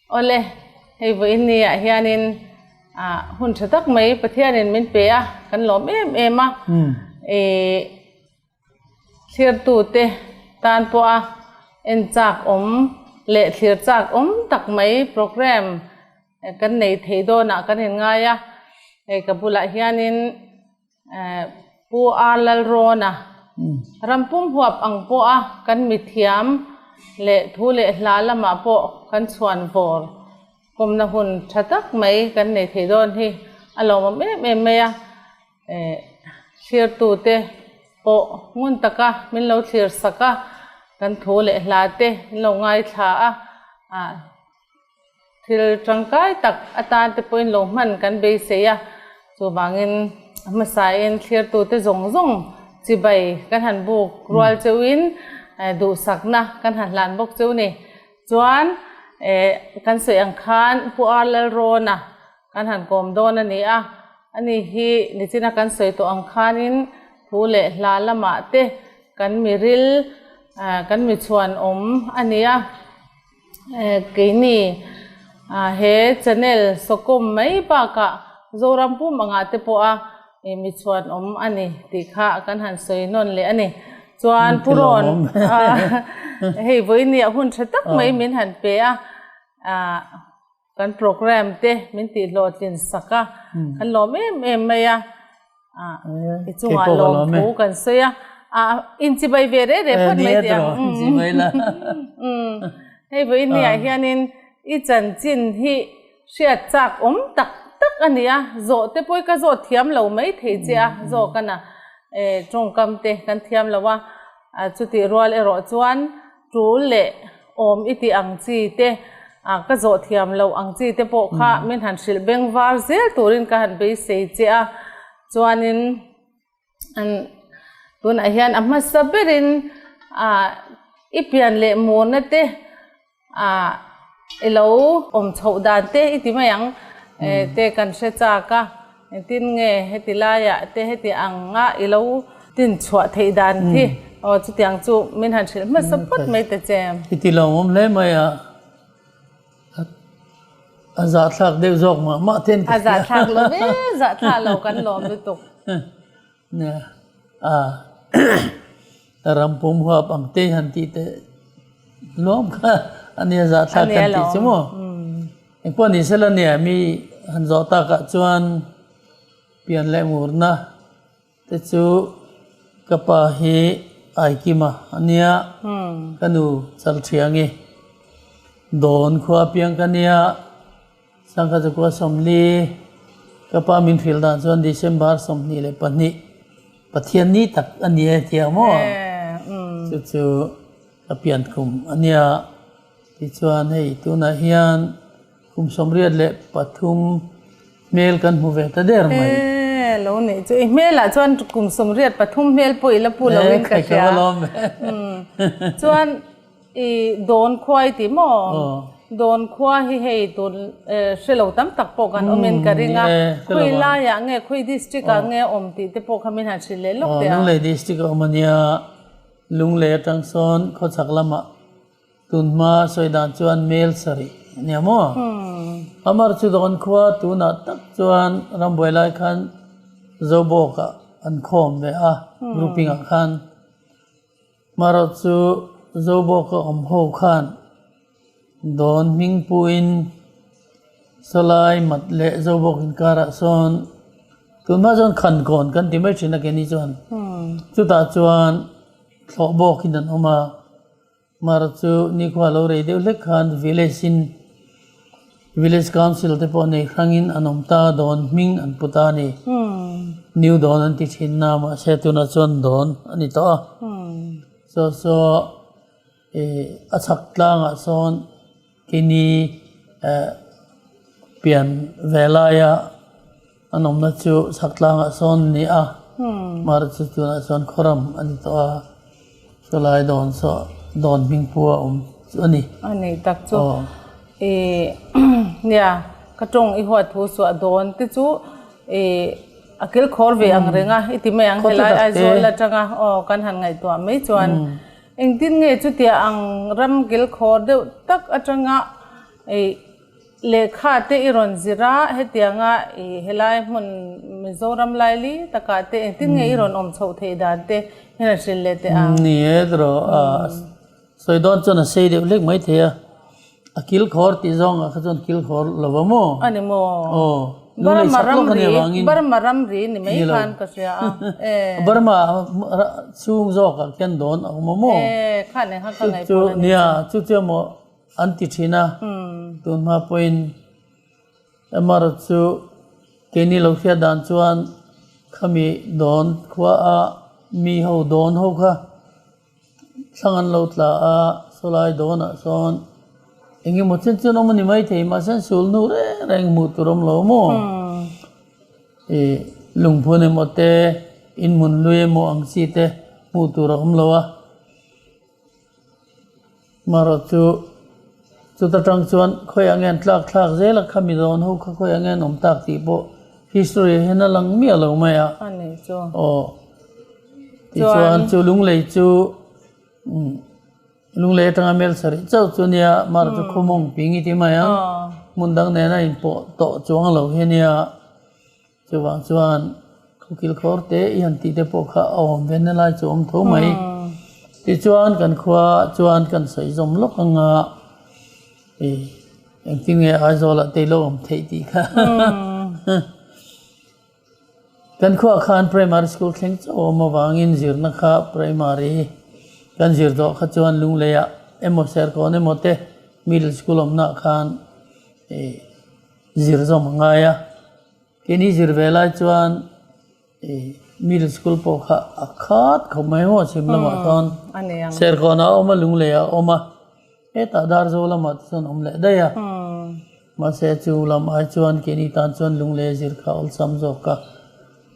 Awle, hei vawiin ni ah hianin ah hun tha tak mai Pathianin min pe a, kan lawm em em a. Ih thlirtute tan pawha en chak awm leh thlir chak awm tak mai program kan nei thei dawnah kan inngai a. Hei ka bulah hianin Pu A Lalrawna ram pum huap ang pawha kan mithiam leh thu leh hla lamah pawh kan chhuan vawr kawmna hun tha tak mai kan nei thei dawn hi a lawmawm em em mai a. Thlirtute pawh ngun taka min lo thlir sak a, kan thu leh hla te min lo ngaithla a. Thil tangkai tak atan te pawhin lo hman kan beisei a, chuvangin a hmasain thlirtute zawng zawng chibai kan han buk rual cheuhin duhsakna kan han hlan bawk cheu ni. Chuan kan sawi ang khan Pu Ar Lalrawna kan han kawm dawn a ni a, ani hi nichina kan sawi tawh ang khanin thu leh hla lamah te kan miril kan michhuan awm a ni a. Keini he channel sawkawm mai bakah Zoram pum angah te pawha mi chhuan awm a ni tih kha kan han sawi nawn leh a ni. Chuan Pu Rawn hei vawinia hun tha tak mai min han pe a. Kan program te min tih hlawhtlin sak a, kan lawm em em mai a, i chungah lawmthu kan sawi a, inchibai ve reh reh phawt mai teh ang. Hei vawiin ni ah hianin i chanchin hi hriat chak awm tak tak a ni a, zawh te pawh hi ka zawt thiam lo mai thei che a, zawk a na tawngkam te kan thiam lo a, chutih rual erawh chuan Tul leh awm i tih ang chi te, ka zawh thiam loh ang chi te pawh kha min han hrilh beng var zel turin ka han beisei che a. Chuanin tunah hian a hmasa berin i pian leh murna te I lo awm chhoh dan te i ti mai ang te kan hre chak a, engtin nge heti laiah te heti anga i lo tin chhuah theih dan khi aw chutiang chu min han hrilh hmasa phawt mai ta che. I ti lo awm hle mai a, a zahthlak deuh zawk mah mah ten ka hria. A zahthlak lo ve, zahthlak lo kan lawm lutuk. Nia, a ram pum huap ang te han tih teh luam kha a nia zahthlak kan tih chu maw. Engpawh ni sela nia mi han zawh takah chuan pian leh ngurna te chu ka pa hi Aikima a nia, ka nu Chalthiangi Dawn khua piang ka nia. Sangha Zakua 40, ka pa min hrilh dan chuan December 22, Pathian ni tak a ni e tia maw? Chu chu ka pian kum a nia. Tichuan hei tunah hian kum 83 hmel kan hmu ve ta der mai. E lo nih chu i hmelah chuan kum 83 hmel pawh i la pu lo in ka hria. Chuan I dawn khua i ti maw? Dawn khua hi hei tun hre lo tam tak pawh kan awm in ka ring a. Khawi laiah nge, khawi district ah nge a awm tih te pawh kha min han hrilh leh lawk teh a. Lunglei district a awm a nia, Lunglei atang sawn khawchhak lamah tunhma sawi dan chuan mel sarih a nia maw? Amar chu dawn khua tunah tak chuan rambuai lai khan Zobawkah an khawm ve a, grouping ah khan. Hmarawh chu Zobawka awm ho khan dawn hming puin Sawlai mat leh Zobawk inkarah sawn tunhma chuan Khankawn kan ti mai thin a keini chuan chutah chuan thlawh bawkin an awm a, hmarawh chu nikhua lo rei deuh hlek khan village in Village Council te pawh nei hrangin an awm ta dawn hming an pu ta a ni. New dawn an ti thin na mahse tunah chuan dawn a ni tawh a. Saw saw ih a chhak tlangah sawn keini eh pian ve laia an awmna chu chhak tlangah sawn a ni a. Mahse chu tunah chuan khawram a ni tawh a. Chulai dawn saw dawn hming pu a awm chu a ni. A ni tak chu. I nia ka tawng i huat thu suah dawn te chu i a kil khawr ve ang reng a i ti mai ang helai Aizawl atanga aw kan han ngaihtuah mai chuan engtin nge chutia ang ram kil khawr deuh tak atanga i. Lehkha te i rawn zir a, hetianga i helai hmun Mizoram laili takah te engtin nge i rawn awm chhoh theih dan te hian a hrilh leh teh ang. Ni e tiraw a sawi dawn chuan a sei deuh hlek mai thei a, a kil khawr tih zawngah kha chuan kil khawr lo va maw? A ni maw? Aw, lunglei chak lawk a nih avangin. Burma ramri ni mai khan ka hria a. Burma chhung zawkah khian dawn a awm a maw? E, khan engkha ka ngaihpawh a ni chu. Nia, chu chu emaw An ti thin a, tun hma pawhin erawh chu keini lo hriat dan chuan khami dawn khua a mi ho dawn ho kha thlang an lo tla a, sawlai dawnah sawn eng emaw chen chen awm a ni maithei mahse an sul hnu reng reng hmuh tur awm lo maw? Ih lungphun emaw te inhmun hlui emaw ang chi te hmuh tur a awm lo a. Marawh chu chuta tang chuan khawiah nge an tlak thlak zel a, khami dawn ho kha khawiah nge an awm tak tih pawh history ah hian a lang miah lo mai a. A nih chu. Aw. Tichuan chu lunglei chu lunglei atanga mel sarih chauh chu nia marawh chu khawmawng ping i ti mai ang. Hmun dang nena inpawh tawh chuang lo hi a nia. Chuvang chuan khawkil khawr te i han tih te pawh kha a awm ve na lai chu a awm tho mai. Tichuan kan khua chuan kan sawi zawm lawk ang a, ih engtin nge Aizawl ah te ilo awm theih tih kha. Kan khuaah khan primary school thleng chauh a awm avangin zirna kha primary kan zir tawh kha chuan Lungleiah emaw Serkawn emaw te middle school awmnaah khan ih Zir zawm a ngai a, keini zir ve lai chuan ih middle school pawh kha a khat khawp mai maw chhim lamah chuan Serkawnah a awm a Lungleiah a awm a, hetah Darzo lamah te chuan awm leh daih a, mahse chu lam ai chuan keini tan chuan Lunglei a zir kha awlsam zawk a,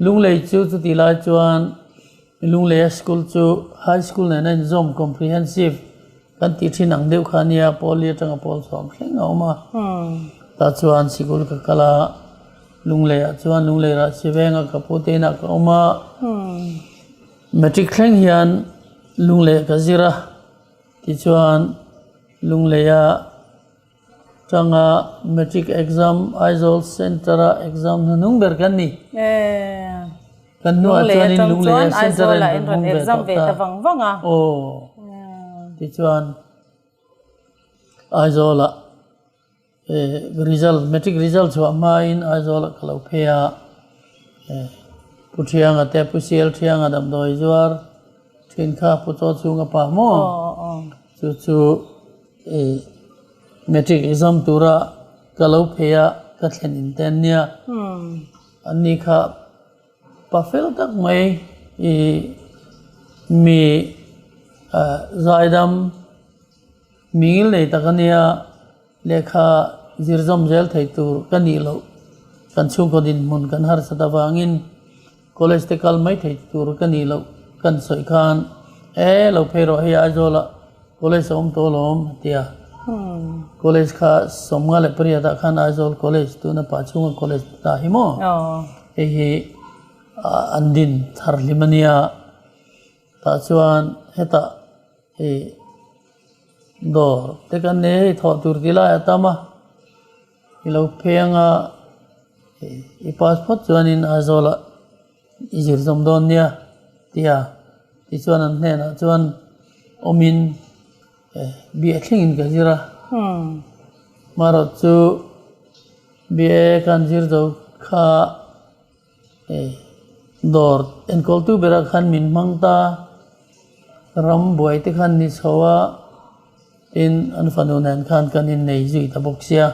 Lunglei chu chutih lai chuan Lungleia school chu high school nena inzawm comprehensive Kan tih thin ang deuh kha nia pawl li atanga pawl chhuah thleng a awm a. Tah chuan sikul ka kal a, Lungleiah chuan Lunglei Rahsi venga ka pu te inah ka awm a. Matric thleng hian Lunglei ka zir a, tichuan Lungleia tanga Matric exam Aizawl Centre a exam hnuhnung ber kan ni. Kan hnuah chuanin Lungleia Centre a in rawn hmang ve tawh ta. Aw. Tichuan Aizawlah result matric result chhuah hmain Aizawlah ka lo phei a, Pu Thianga te Pu Sial Thianga damdawi zuar thin kha Pu Chaw chhunga pa maw? Chu chu matric exam tura ka lo phei a ka thlen in te an nia. An ni kha pa fel tak mai ih mi zaidam mi ngil nei tak a nia lehkha zir zawm zel thei tur ka nih loh kan chhungkaw dinhmun kan harsat avangin college te kal mai thei tur ka nih loh kan sawi khan e lo phei rawh hei Aizawl ah College a awm tawh alawm a ti a. College kha 58 ah khan Aizawl College tuna pah chhunga college ta hi maw? Hei hi an din thar hlim a nia. Tah chuan hetah hei dawr te kan nei a hei thawh tur tih lai a tam a. I lo phei anga i pass phawt chuanin Aizawlah I zir zawm dawn nia tia tichuan an hnenah chuan awmin bia thlengin ka zir a. Marawh chu bia kan zir zo kha dawr enkawltu berah khan min hmang ta ram buai te khan ni chho a tin an fanu nen khan kan innei zui ta bawk sia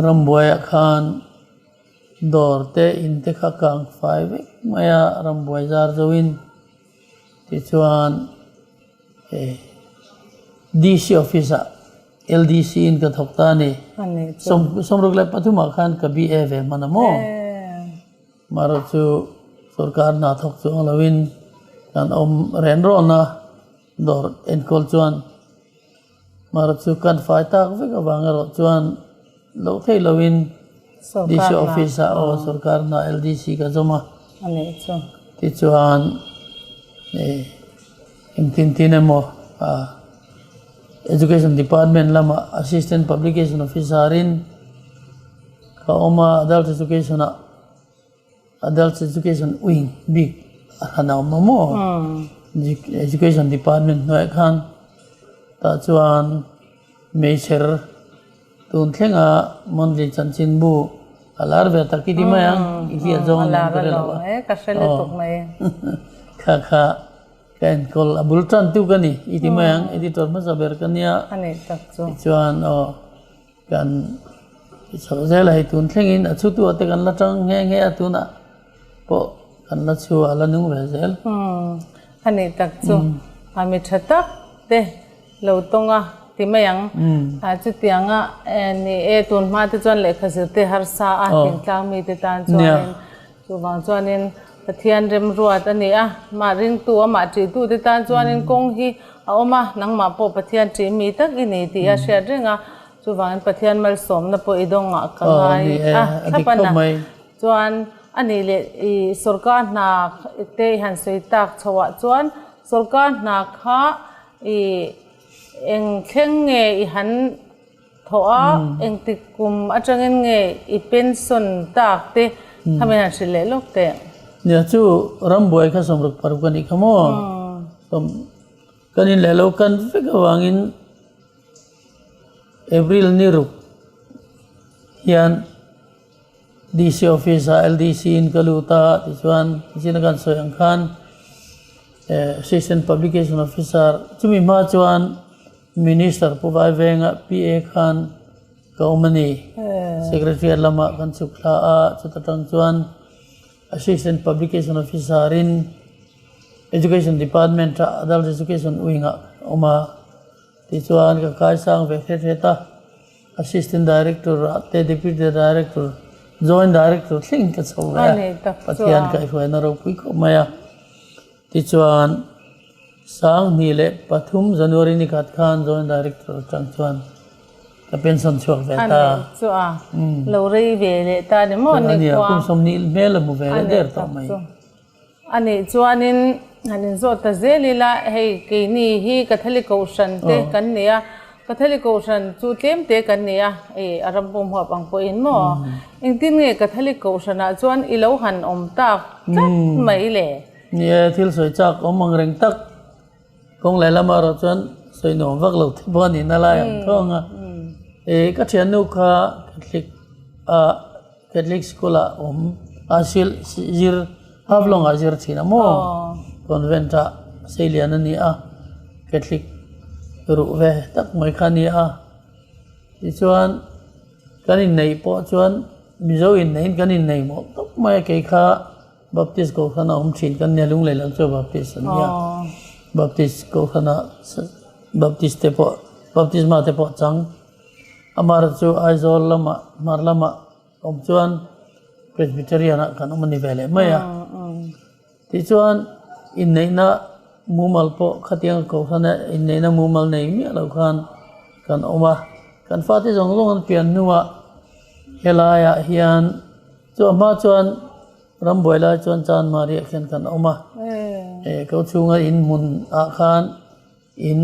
ram buaiah khan. Dawr te in te kha kang fai vek mai a rambuai zar zo in tichuan eh D_C office ah L_D_C in ka thawk ta a ni 63 ah khan ka B_A ve hman a maw marawh chu sorkar hna thawk chuang lo in kan awm ren rawn a dawr enkawl chuan. Marawh chu kan fai tak vek avang erawh chuan loh theih loin DC office ah aw sorkar hna LDC ka zawm a. Tichuan engtin tin emaw. Education Department lamah Assistant Publication Officer in ka awm a, Adult Education ah Adult Education Wing bik a hran a awm a maw? Education Department hnuaiah khan tah chuan hmeichher tun thlenga monthly chanchinbu a lar ve tak i ti mai ang i hriat zawng a ni ang ka hre lo a. Kha kha. Ka enkawl a bul tan tu ka ni i ti mai ang editor hmasa ber ka nia tichuan aw kan ti chho zel a hei tun thlengin a chhutu ah te kan la tang nghe nghe a tunah pawh kan la chhu a la nung ve zel. A nih tak chu a mi tha tak te lo tawng a ti mai ang a chutianga ni e tun hma te chuan lehkha zir te harsa a thingtlang mi te tan chuanin Chuvang chuanin Pathian remruat a ni a, mah ringtu amah ṭihtute tan chuanin kawng hi a awm a, nangmah pawh Pathian ṭih mi tak i ni tih a hriat reng a, chuvangin Pathian malsawmna pawh i dawngah ka ngai a, thlap a na. Chuan a nih leh i sawrkar hna te i han sawi tak chhoah chuan sawrkar hna kha i eng thleng nge i han Thaw a, engtik kum atangin nge i pension tak te kha min han hrilh leh lawk teh. Nia chu rambuai kha sawmruk paruk a nih kha maw? Sawm kan in leh lo kan vek avangin April ni ruk hian DC office ah LDC in ka lut a tichuan nichin a kan sawi ang khan Assistant Publication Officer chumi hma chuan Minister Pu Vaivenga PA khan ka awm a ni. Secretariat lamah kan chhuk thla a, chuta tang chuan Assistant Publication Officer in Education Department ah Adult Education Wing ah ka awm a. Tichuan ka kaisang ve hret hret a, Assistant Director ah te Deputy Director, Joint Director thleng ka chho ve a, Pathian kaihhruaina ropui khawp mai a. Tichuan. 2003 January ni khat khan Joint Director atang chuan ka pension chhuak ve ta. A nih chu a lo rei ve leh ta ni maw ni khua. Kum 20 hmel a hmu ve leh der tawh mai. A nih chuanin han inzawt ta zel ila hei keini hi Catholic Kohhran te kan ni a, Catholic Kohhran chu tlem te kan ni a, hei a ram pawm huap ang pawhin maw. Engtin nge Catholic Kohhranah chuan i lo han awm tak tlat mai le? Ni e, thil sawi chak awm ang reng tak. Kawng leh lamah erawh chuan sawi nuam vak lo te pawh a nihna lai ang tho ang a. E, ka thiannu kha Catholic ah Catholic school ah awm a sil zir Haflong ah zir thin a maw? Convent ah Seilian a ni a, Catholic ruh ve tak mai kha a ni a. Tichuan kan inneih pawh chuan Mizo inneihin kan innei mawh tawp mai a kei kha. Baptist Kohhran a awm thin kan nia lunglei lam chu Baptist an nia. Baptist Kohhran a Baptist te pawh Baptisma te pawh chang. Amar chu Aizawl lamah Hmar lamah awm chuan Presbyterian ah kan awm a ni ve leh mai a. Tichuan inneihna mumal pawh khatiang Kohhran a inneihna mumal nei miah lo khan kan awm a. Kan fate zawng zawng an pian hnuah helaiah hian chu a hma chuan Rambuai lai chuan Chanmariah khian kan awm a, eh ko chhunga in hmun ah khan in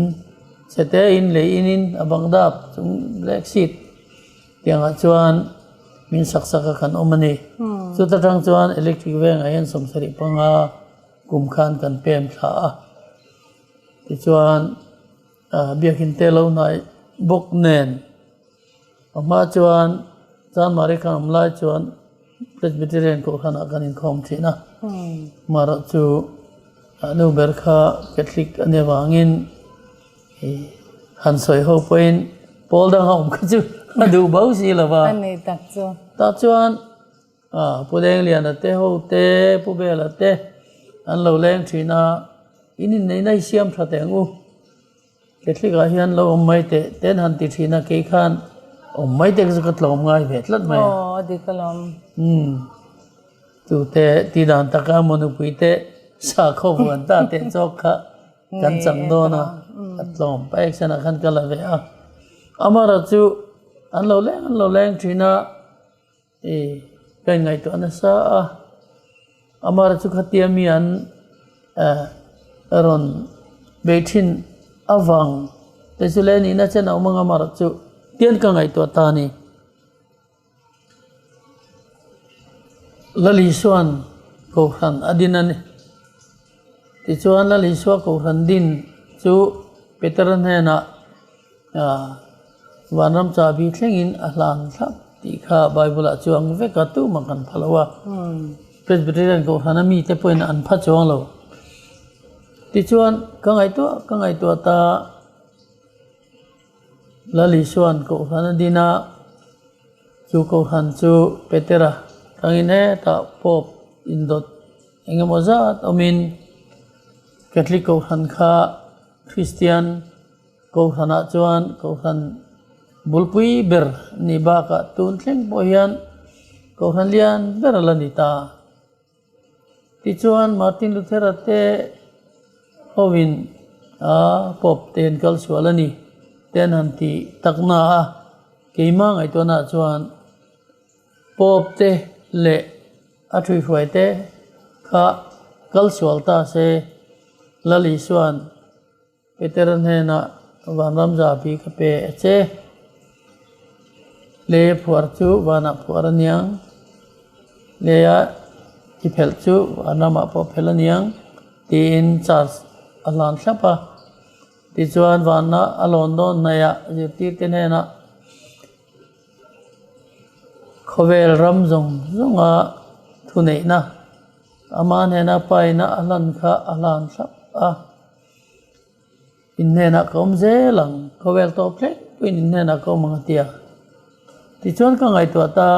chhe te in lei in in a bang dap chung black sheet tiangah chuan min sak sak a kan awm a ni. Chuta tang chuan electric vengah hian 75 kum khan kan pem thla a, tichuan biakin te lo hnai bawk nen. A hma chuan Chanmari khan awm lai chuan Presbyterian Kohhranah kan inkhawm thin a. Amaherawh chu nu ber kha Catholic a nih avangin han sawi ho pawhin pawl danga awm kha chu a duh bo si lo va. Tah chuan Pu Lengliana te ho te, Pu Bela te an lo leng thin a, in inneihna hi siam tha teh ang u. Catholic ah hian lo awm mai teh ten han ti thin a, kei khan awm mai te chu ka tlawm ngai ve tlat mai a. Aw a dik alawm. Umm tute ti dan taka maw nupui te sakhaw vuan ta teh chawk kha kan chang dawn a, ka tlawm paih senah khan ka la ve a. Amaherawhchu chu an lo leng an lo leng thin a. I ka inngaihtuah nasa a, amah chu khatia mi an rawn bei thin avang te Te chu le nihna chen a awm anga amaherawh chu tian ka ngaihtuah ta a ni. Lal Isua'n Kohhran a din a ni. Tichuan Lal Isua Kohhran din chu Petera hnenah Vanram chahbi thlengin a hlan thlap tih kha Bible-ah chuang vek a, tumah kan pha lo a. Presbyterian Kohhrana mite pawhin an pha chuang lo. Tichuan ka ngaihtuah ka ngaihtuah ta. Lal Isua'n Kohhran a din a, chu Kohhran chu Petera tangin hetah Pope indawt eng emaw zat awmin Catholic Kohhran kha Kristian Kohhranah chuan Kohhran bulpui ber ni bakah tun thleng pawh hian Kohhran lian ber a la ni ta. Tichuan Martin Luther-a te hovin a Pope te an kal sual a ni te an han ti tak na a, keimah ngaihtuahnaah chuan Pope te leh a thuihhruai te kha kal sual ta se Lal Isua'n Petera hnenah vanram zabi ka pe a che. Lei a phuar chu vanah phuar a niang, leia i phelh chu vanramah pawh phelh a niang tiin charge a hlan thlap a. Tichuan vanah a lawn dawn hnaihah zirtirte hnenah khawvel ram zawng zawnga thuneihna ama hnena paina a hlan kha a hlan thlap a. In hnenah ka awm zel ang, khawvel tawp thleng pawhin in hnenah ka awm ang a ti a. Tichuan ka ngaihtuah ta,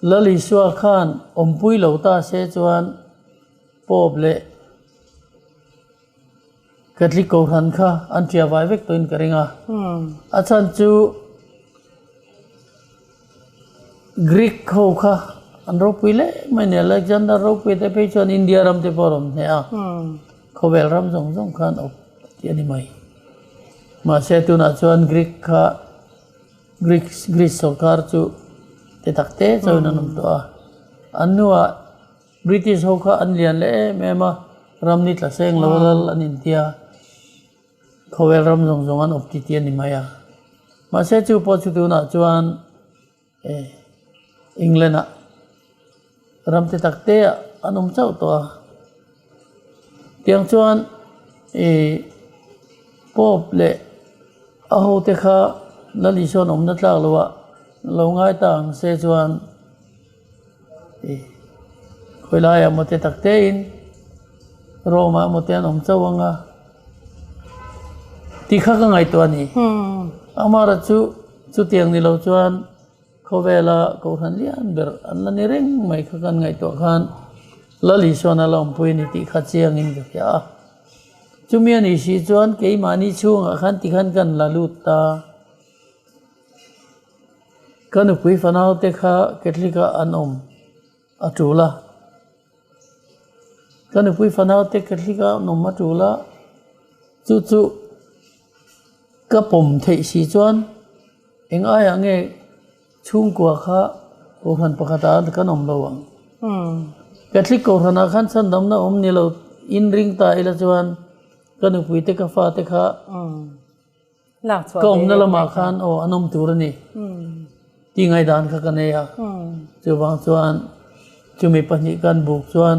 Lal Isua khan awmpui lo ta se chuan Pope leh Catholic Kohhran kha an ṭia vai vek tawhin ka ring a. A chhan chu Greek ho kha an ropui leh mai ni, Alexander ropui te phei chuan India ram te pawh a rawn hneh a, khawvel ram zawng zawng khan awp tih a ni mai. Mahse tunah chuan Greek kha Greek Greece sorkar chu te tak te chauhin an awm tawh a, an hnuah British ho kha an lian leh em em a, ram ni tla seng lo lal an intia. Khawvel ram zawng zawng an awp ti tih a ni mai a. Mahse chu pawh chu tunah chuan eh England ah ram te tak te ah an awm chauh tawh a. Tiang chuan ih Pope leh a ho te kha Lal Isua'n awmna tlak loh ah lo ngai ta ang se chuan ih khawi laiah maw te tak te in Rome ah maw te an awm chauh ang a tih kha ka ngaihtuah a ni. Amara chu chutiang ni lo chuan khawvela kohhran lian ber an la ni reng mai kha kan ngaihtuah khan Lal Isuan a la awmpui a ni tih kha chiangin ka hria a. Chumi a nih si chuan keimahni chhungah khan tikhan kan la lut ta. Ka nupui fanaute kha Catholic ah an awm a tul a. Ka nupui fanaute Catholic ah an awm a tul a, chu chu ka pawm theih si chuan eng aiah nge chhungkua kha kohhran pakhat ah kan awm lo ang. Catholic kohhran ah khan chhandamna awm ni lo inring ta ila chuan ka nupui te ka fate kha. Ka awmna lamah khan aw an awm tur a ni tih ngaihdan kha ka nei a, chuvang chuan chumi pahnih kan buk chuan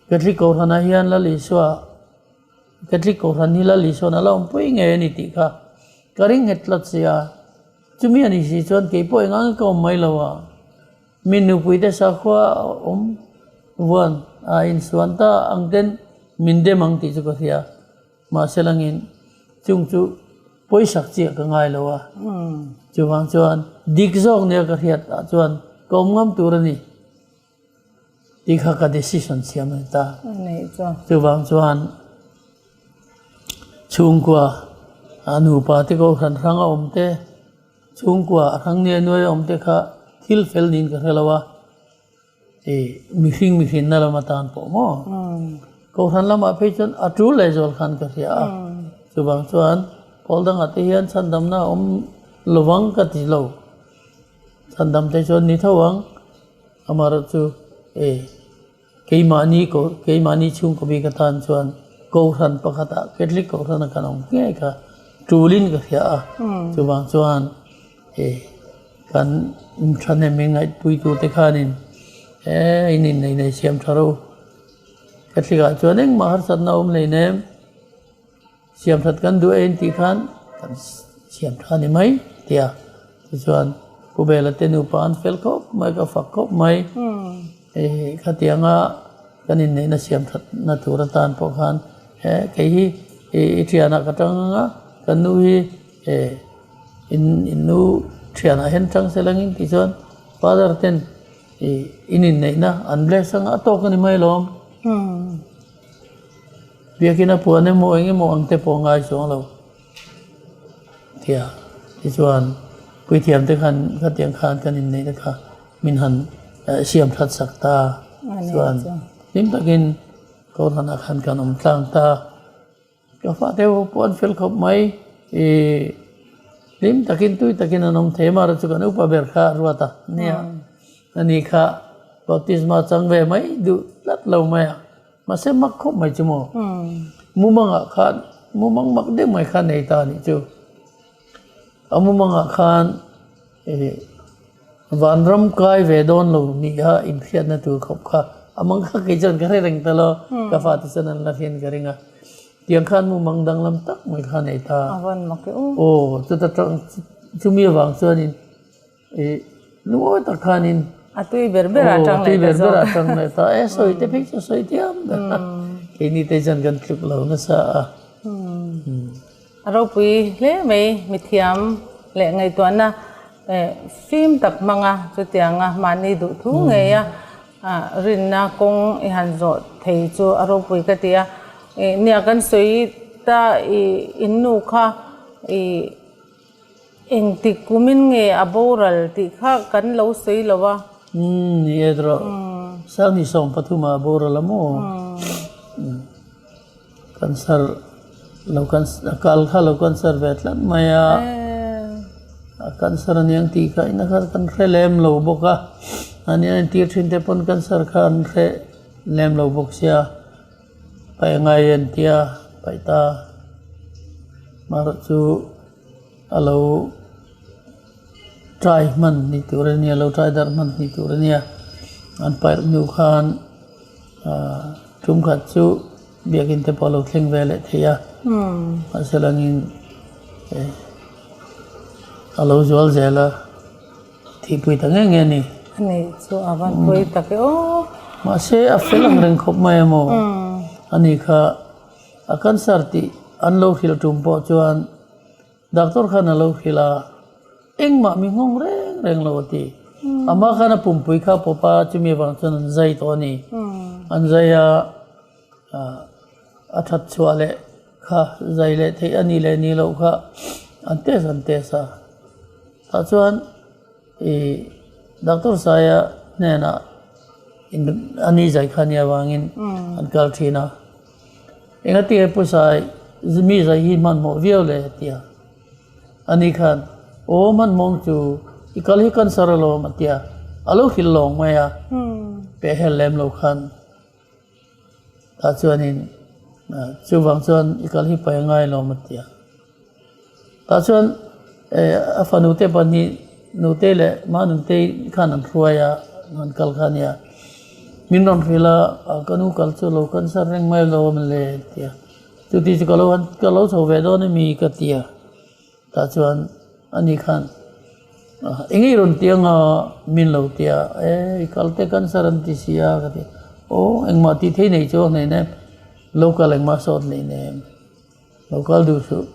Catholic Kohhranah hian Lal Isua Catholic Kohhran hi Lal Isua'n a la awmpui ngei a ni tih kha ka ring nghet tlat si a, chumi a nih si chuan keipawh eng ang ka awm mai lo a, mi nupuite sakhua awm vuan a insuan ta ang ten min dem ang tih chu ka hria. Mahse langin chung chu pawisak chiah ka ngai lo a, chuvang chuan dik zawk nia ka hriat ah chuan ka awm ngam tur a ni tih kha ka decision siam a ni ta. Chuvang chuan chhungkua a nupa te kohhran hrang a awm te, chhungkua a hrang nia nuai a awm te kha thil fel niin ka hre lo a. Ih mihring mihrinna lam atan pawh maw? Kohhran lamah phei chuan a tul leh zual khan ka hria a, chuvang chuan pawl dangah te hian chhandamna a awm lovang ka ti lo, chhandam te chuan ni tho ang, amaherawhchu ih keimahni keimahni chhungkaw bik atan chuan. Kohhran pakhatah Catholic Kohhrana kan awm ngei kha tulin ka hria a, chuvang chuan kan thahnem i ngaihpuitute khanin he in innei nei siam tha ro Catholic ah chuan engmah harsatna a awm hleinem. Siam that kan duh e intih khan kan siam tha ni mai tia tichuan Pu Bela te nupa an fel khawp mai ka fak khawp mai hei khatianga kan inneihna siam that na tur atan pawh khan he kei hi i thianah ka tang anga kan nu hi in innu thianah hian tang se langin tichuan father ten in inneihna an bless anga a tawk a ni mai alawm. Biakin a puan emaw eng emaw ang te pawh ngai chuang lo tia tichuan puithiam te khan khatiang khan kan inneih te kha min han siam that sak ta chuan hlim takin Kohhranah khan kan awm tlang ta ka fate ho pawh an fel khawp mai ih hlim takin tui takin an awm thei amaherawhchu chu kan upa ber kha a ruat a nia ani kha baptisma chang ve mai duh tlat lo mai a. Mahse mak khawp mai chu maw? Mumangah khan mumang mak deuh mai khan nei ta anih chu. A mumangah khan ih vanram kai ve dawn lo nih a inhriatna tur khawp kha a mang kha kei chuan ka hre reng ta lo, ka fate chuan an la hriat ka ring a. Tiang khan mumang danglam tak mai kha nei ta. A vawn mak e u. Aw chuta tang chumi avang chuanin Ih lungawi tak khanin A tui ber ber ah tang leh ta zawk. A tui ber ber ah tang leh ta. E sawi te phei chu sawi thiam ber a. Keini te chuan kan tluk lo nasa a. A ropui hle mai mithiam leh ngaihtuahna fim tak hmanga chutianga mahni duh thu ngei a rinna kawng i han zawh thei chu a ropui ka ti a. Nia kan sawi ta ih innu kha ih. Engtik kumin nge a boral tih kha kan lo sawi lo a. Umm ni e erawh Sangni 13 ah a boral a maw? Cancer lo a kal kha lo cancer ve tlat mai a, a cancer aniang tih kha ina kha kan hre lem lo bawk a, ani a entir thin te pawn cancer kha an hre lem lo bawk sia. Paih ngai an tia paih ta marawh chu a lo try hman ni tur a nia a lo try darh hman ni tur a nia an paih hnu khan ahh tum khat chu biakin te pawh a lo thleng ve leh thei a mahse langin a lo zual zel a. Thihpui ta nge nge a ni. A nih chu a van pui tak e aw. Mahse a fel ang reng khawp mai emaw a ni kha a cancer tih an lo hrilh tum pawh chuan doctor khan a lo hrilh a, engmah mi nghawng reng reng lo a ti. Amah khan a pumpui kha pawp a chumi avang chuan an zai tawh a ni. An zai a a that chhuah leh kha zai leh theih a nih leh nih loh kha an test an test a. Tah chuan ih doctor Saia hnenah a ni zai kha nia vangin an kal thin a, engati Pu Sai mi zai hi hmanhmawh viau le a ti a, ani khan aw hmanhmawng chu i kal hi cancer alawm a ti a, a lo hrilh lawng mai a, pehhel lem lo khan. Tah chuanin chuvang chuan i kal hi pai ngai lo maw tia. Tah chuan a fanu te pahnih nute leh manunte khan an hruai a an kal kha a nia. Min rawn hrilh a ka nu kal chu lo cancer reng mai lo a mawle tia. Chuti chu ka lo han ka lo chho ve dawn ami ka tia. Tah chuan ani khan eng nge rawn ti anga min lo ti a, e i kal te cancer an ti si a ka ti a, aw engmah tih thei nei chu a hneih nem, lo kal engmah sawt nei nem, lo kal duh suh,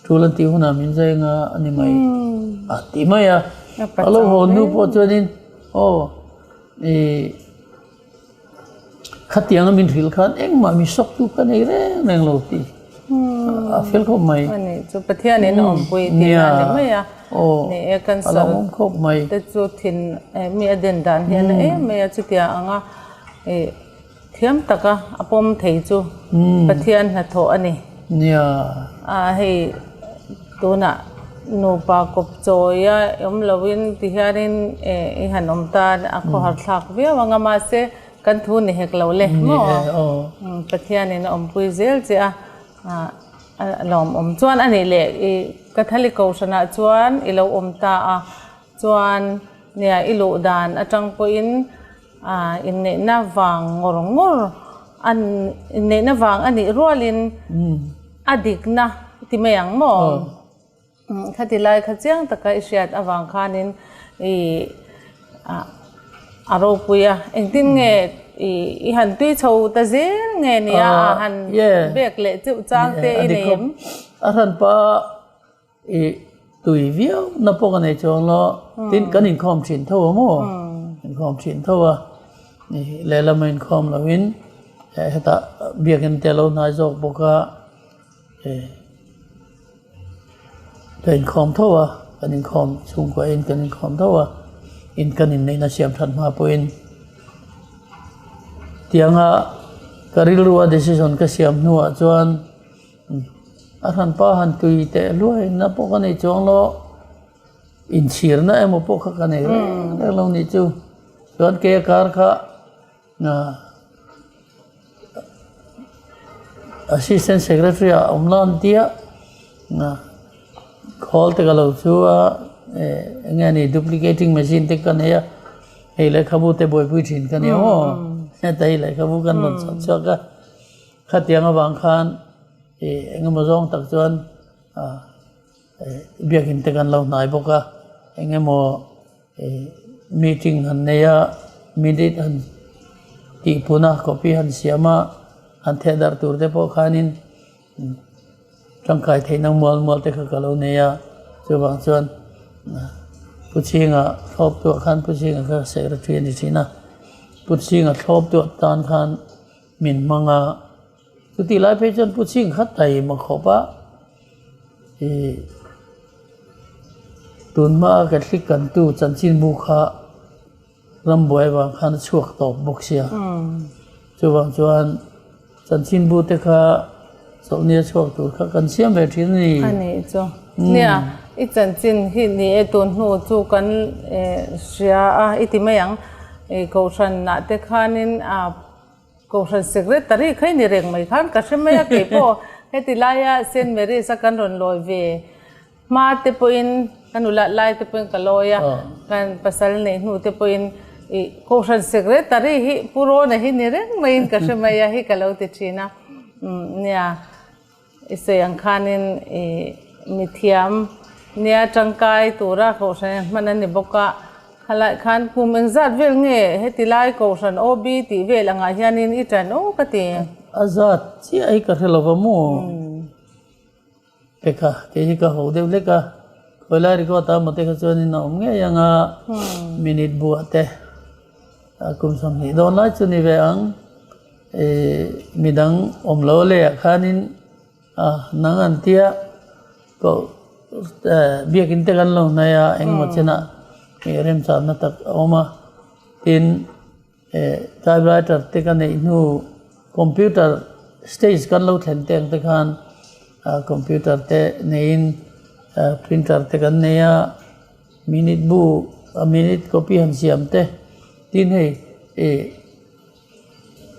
tul an tih hunah min zai anga a ni mai a ti mai a, a lo haw hnu pawh chuanin aw ih. Khatianga min hrilh khan engmah mi sawk tu ka nei reng reng lo tih a fel khawp mai. A nih chu Pathianin a awmpui tih a ni mai a. Ni e cancer te chu thin mi a den dan hi a na em mai a chutia anga ih thiam taka a pawm thei chu Pathian hnathawh a ni. Nia. A hei tunah nupa kawp chawia awm loin ti hianin i han awm tan a khawhar thlak viau ang a mahse. kan thu ni hek lo le maw? Pathianin a awmpui zel che a, a lawmawm chuan a nih leh i Catholic Kohhranah chuan i lo awm ta a, chuan nia i luh dan atang pawhin inneihna vang ngawr ngawr a inneihna vang a nih rualin a dikna ti mai ang maw? Khati lai kha chiang taka i hriat avang khanin i a ropui a, engtin nge i han tui chho ta zel nge nia a han bek leh cheuh chang te i nei em? A hranpa i tui viau na pawh ka nei chuang lo, tin kan inkhawm thin tho a maw? Inkhawm thin tho a, lehlam a inkhawm loin hetah biakinn te a lo hnai zawk bawk a. Ka inkhawm tho a, kan inkhawm chhungkua in kan inkhawm tho a, in kan inneihna siam that hma pawhin tianga ka rilrua decision ka siam hnuah chuan a hranpa han tui teh hluai na pawh ka nei chuang lo, inchhirna emaw pawh kha ka nei reng reng lo nih chu, chuan kei a kar kha. Assistant Secretary ah awm la an tia khawl te ka lo chu a eng nge ni duplicating machine te ka nei a hei lehkhabu te buaipui thin ka ni aw heta hi lehkhabu kan rawn chhawp chhuak a khatiang avang khan eng emaw zawng tak chuan biakin te kan lo hnai bawk a eng emaw. Meeting han nei a, minute han tihpun a, copy han siam a, han theh darh tur te pawh khanin tangkai theihna mual mual te kha ka lo nei a, chuvang chuan Pu Chhinga thlawp tuah khan Pu Chhinga kha secretary a ni thin a, Pu Chhinga thlawp tuah tan khan min hmang a, chutih lai phei chuan Pu Chhinga kha taima khawp a. Ih tun hmaa Catholic kantu chanchinbu kha rambuai vang khan a chhuak tawp bawk sia. Chuvang chuan chanchinbu te kha chawlhni a chhuak tur kha kan siam ve thin a ni. A nih chu. Nia, i chanchin hi ni e tun hnu chu kan hria a i ti mai ang. Ih kohhranah te khanin a. Kohhran Secretary kha i ni reng mai khan ka hre mai a, kei pawh heti laia Saint Mary's a kan rawn lawi ve hma te pawhin ka nulat lai te pawhin ka lawi a, kan pasal neih hnu te pawhin ih Kohhran Secretary hi Pu Rawna hi ni reng maiin ka hre mai a hi ka lo ti thin a, umm nia. I sawi ang khanin i mithiam nia tangkai tura kohhran hman a ni bawk a, khalai khan kum engzat vel nge heti lai kohhran OB tih vel angah hianin i tan aw ka ti. A zat chiah hi ka hre lo va maw? Pekha, kei hi ka ho deuh hlek a, khawi lai record a maw te kha chuanin a awm ngei ang a, minute buah te kum 20 dawn lai chu ni ve ang. Midang awm lo leh ah khanin nang an tia koh biakin te kan lo hnaih a engemaw chenah remchanna tak a awm a tin typewriter te ka neih hnu computer stage kan lo thlen teng te khan computer te neiin printer te kan nei a minute bu minute copy han siam te tin hei ih.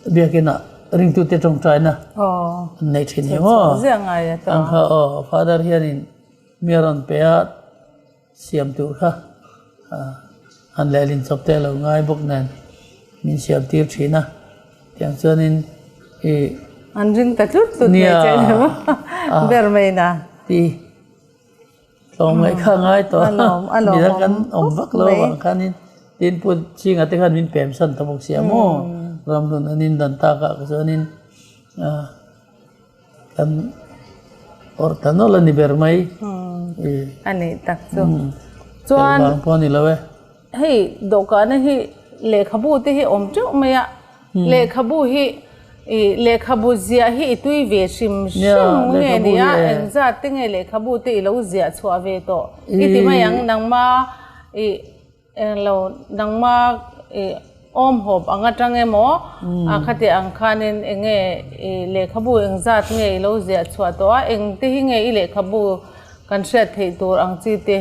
Biakinah ringtute tawngtaina an nei thin hi maw? Ang kha aw Father hianin mi a rawn pe a, siam tur kha han lehlin chawp te a lo ngai bawk nen min siam tir thin a, tiang chuanin i. An ring ta tlut tlut mai che ni maw? Ber mai na. Ti. Tlawmngaih kha a ngai tawh a, midang kan awm vak lo avang khanin tin Pu Chinga te khan min pem san ta bawk sia maw, ramhlun an indan tak ah chuanin kan awrh ta nawlh a ni ber mai. A nih tak chu. Chuan vang pawh a ni lo e. Hei dawhkahna hi lehkhabu te hi awm teuh mai a, lehkhabu hi ih lehkhabu ziah hi i tui ve hrim hrim nge ni a, engzat te nge lehkhabu te i lo ziah chhuah ve tawh i ti mai ang nangma ih englo nangma ih awm hawp ang atang emaw a khati ang khanin eng nge ih lehkhabu engzat nge i lo ziah chhuah tawh a, eng te hi nge i lehkhabu kan hriat theih tur ang chi te.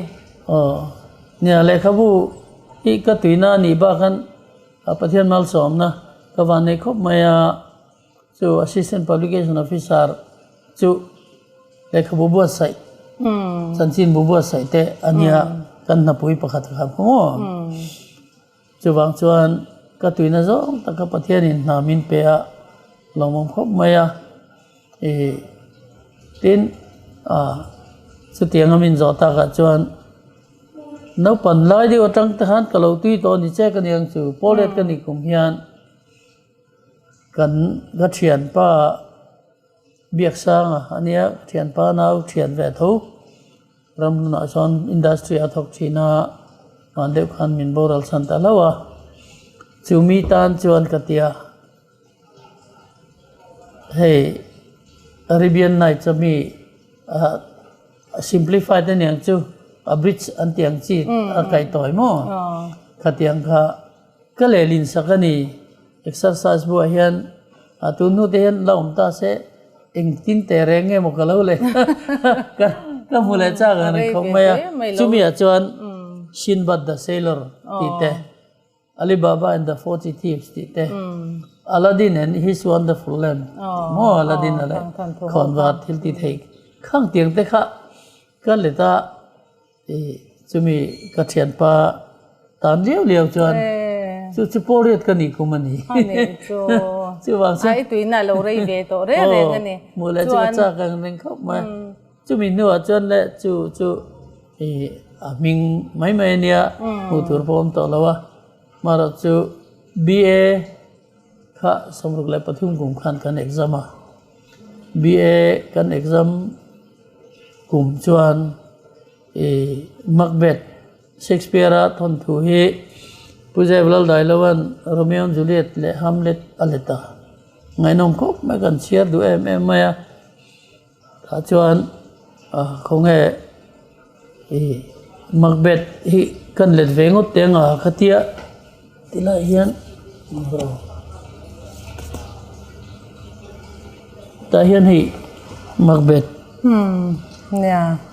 Aw, nia lehkhabu hi ka tuina a nih bakhan Pathian malsawmna. Ka van nei khawp mai a, chu Assistant Publication Officer chu lehkhabu buatsaih, chanchinbu buatsaih te a nia, kan hnapui pakhat kha kha maw. Chuvang chuan ka tuina zawng taka Pathianin hna min pe a, lawmawm khawp mai a. Ih tin ah chutianga min zawh takah chuan Naupan lai deuh atang te khan ka lo tui tawh a ni che ka ni ang chu pawlriat ka nih kum hian kan ka thianpa Biaksanga a nia ka thianpa nau thian ve tho ram hnunah chuan industry a thawk thin a van deuh khan min boral chhan ta hlauh a chumi tan chuan ka tia hei Arabian Nights ami ah. A simplified a niang chu a bridge an tih ang chi a kaih tawi maw? Khatiang kha ka lehlin sak a ni. Exercise buah hian a tun hnu te hian la awm ta se engtin teh reng nge maw ka lo leh ka ka hmu leh chak ang reng khawp mai a. Chumi ah chuan Sinbad the Sailor tih te. Alibaba and the 40 Thieves tih te, Aladdin and his wonderful lamp tih maw Aladdin a leh khawnvar thil ti thei khang tiang te kha ka let a ih chumi ka thianpa tan liau liau chuan chu chu pawlriat ka nih kum a ni chuvang chuan hmuh leh chu ka chak ang reng khawp mai. Chumi hnuah chuan le chu chu ih a hming mai mai a nia hmuh tur pawh a awm tawh lo a amaherawh chu BA kha 63 kum khan kan exam a BA kan exam kum chuan ih Macbeth Shakespeare-a thawnthu hi Pu Zaiv Laldailova'n Romeo and Juliet leh Hamlet a let a ngaihnawm khawp mai kan chhiar duh em em mai a. Tah chuan khawnge ih Macbeth hi kan let ve ngawt teh ang a khatia tilai hian tah hian hei Macbeth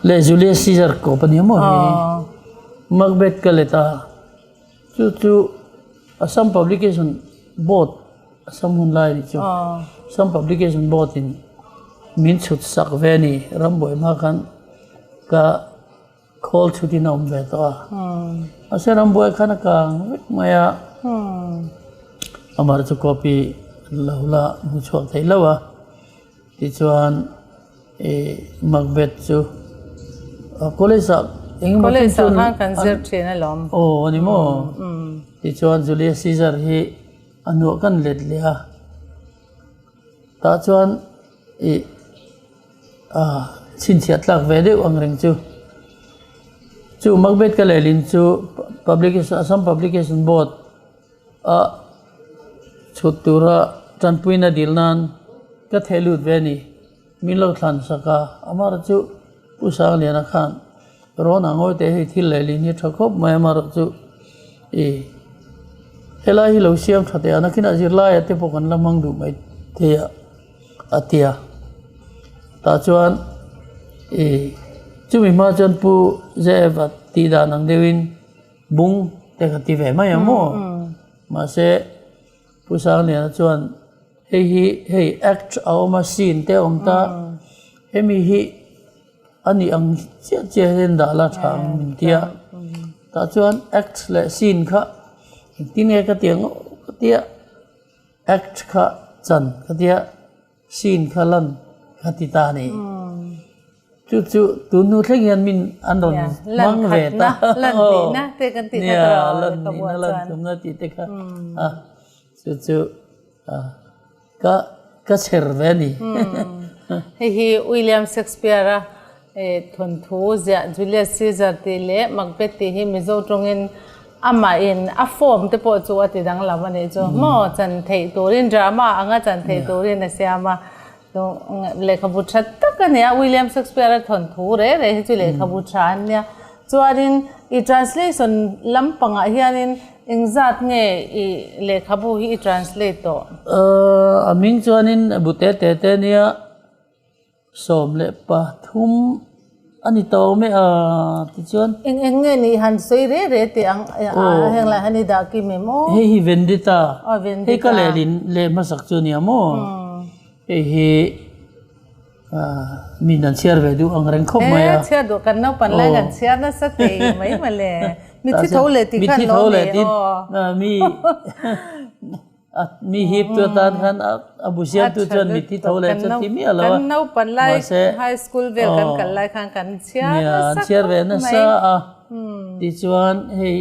leh Julius Caesar kawp a ni maw hei Macbeth ka let a. Chu chu Assam Publication Board Assam hun lai a nih chu Assam Publication Board in min chhut sak ve a ni rambuai hma khan ka khawl chhut in a awm ve tawh a mahse rambuai khan a kang vek mai a amaherawhchu copy lo la hmu chhuak thei lo a tichuan. Ih Macbeth chu college ah engemaw College ah khan kan zir thin alawm. Aw a ni maw? Tichuan Julius Caesar hi a hnuah kan let leh a, tah chuan ih ah chhinchhiah tlak ve deuh ang reng chu. Chu Macbeth ka lehlin chu publication Assam Publication Board a chhut tura tanpuina dil nan ka theh lut ve a ni. Min lo thlan sak a, amaherawh chu Pu Sangliana khan rawn a ngawi teh hei thil leh lin hi tha khawp mai amaherawh chu ih helai hi lo siam tha teh a nakinah zirlaiah te pawh kan la hmang duh mai thei a a ti a tah chuan ih chumi hma chuan Pu Zeva tih dan ang deuhin bung te ka ti ve mai ang maw mahse Pu Sangliana chuan hei hi hei act a awm a scene te a awm ta hemi hi a nih ang chiah chiah hian dah la tha ang min ti a tah chuan act leh scene kha engtin nge ka ti ang aw ka tia act kha chan ka tia. Scene kha lan ka ti ta a ni. Chu chu tun hnu thleng hian min an rawn hmang ve ta. Lan nihna te kan tih kha tawh a Lan nihna lan thumna tih te kha a chu chu ka ka chher ve a ni. Hei hi William Shakespeare-a Thawnthu ziah Julius Caesar tih leh Macbeth tih hi Mizo tawngin amahin a form te pawh chu a ti danglam a nih chu maw chan theih turin drama anga chan theih turin a siam a lehkhabu tha tak a ni a William Shakespeare-a thawnthu reh reh hi chu lehkhabu tha an nia chuanin i translation lampangah hianin engzat nge i lehkhabu hi i translate tawh? A hming chuanin bu te te te nia. 13. A ni tawh awm e a tichuan. Eng eng nge nih han sawi re re teh ang a heng lai han i dah kim em aw. Hei hi Vendetta. Hei ka lehlin leh hmasak chu a nia maw. Hei hi min an chhiar ve duh ang reng khawp mai a. E chhiar duh kan naupan lai kan chhiar nasa teh mai mawle. Mitthi tho leh tih khan lo ni aw. Mi A mi hip tu atan khan a bu siamtu chuan mitthi tho leh chu ti miah lo a. Kan naupan lai high school vel kan kal lai khan kan chhiar nasa khawp mai. Chhiar ve nasa a. Tichuan hei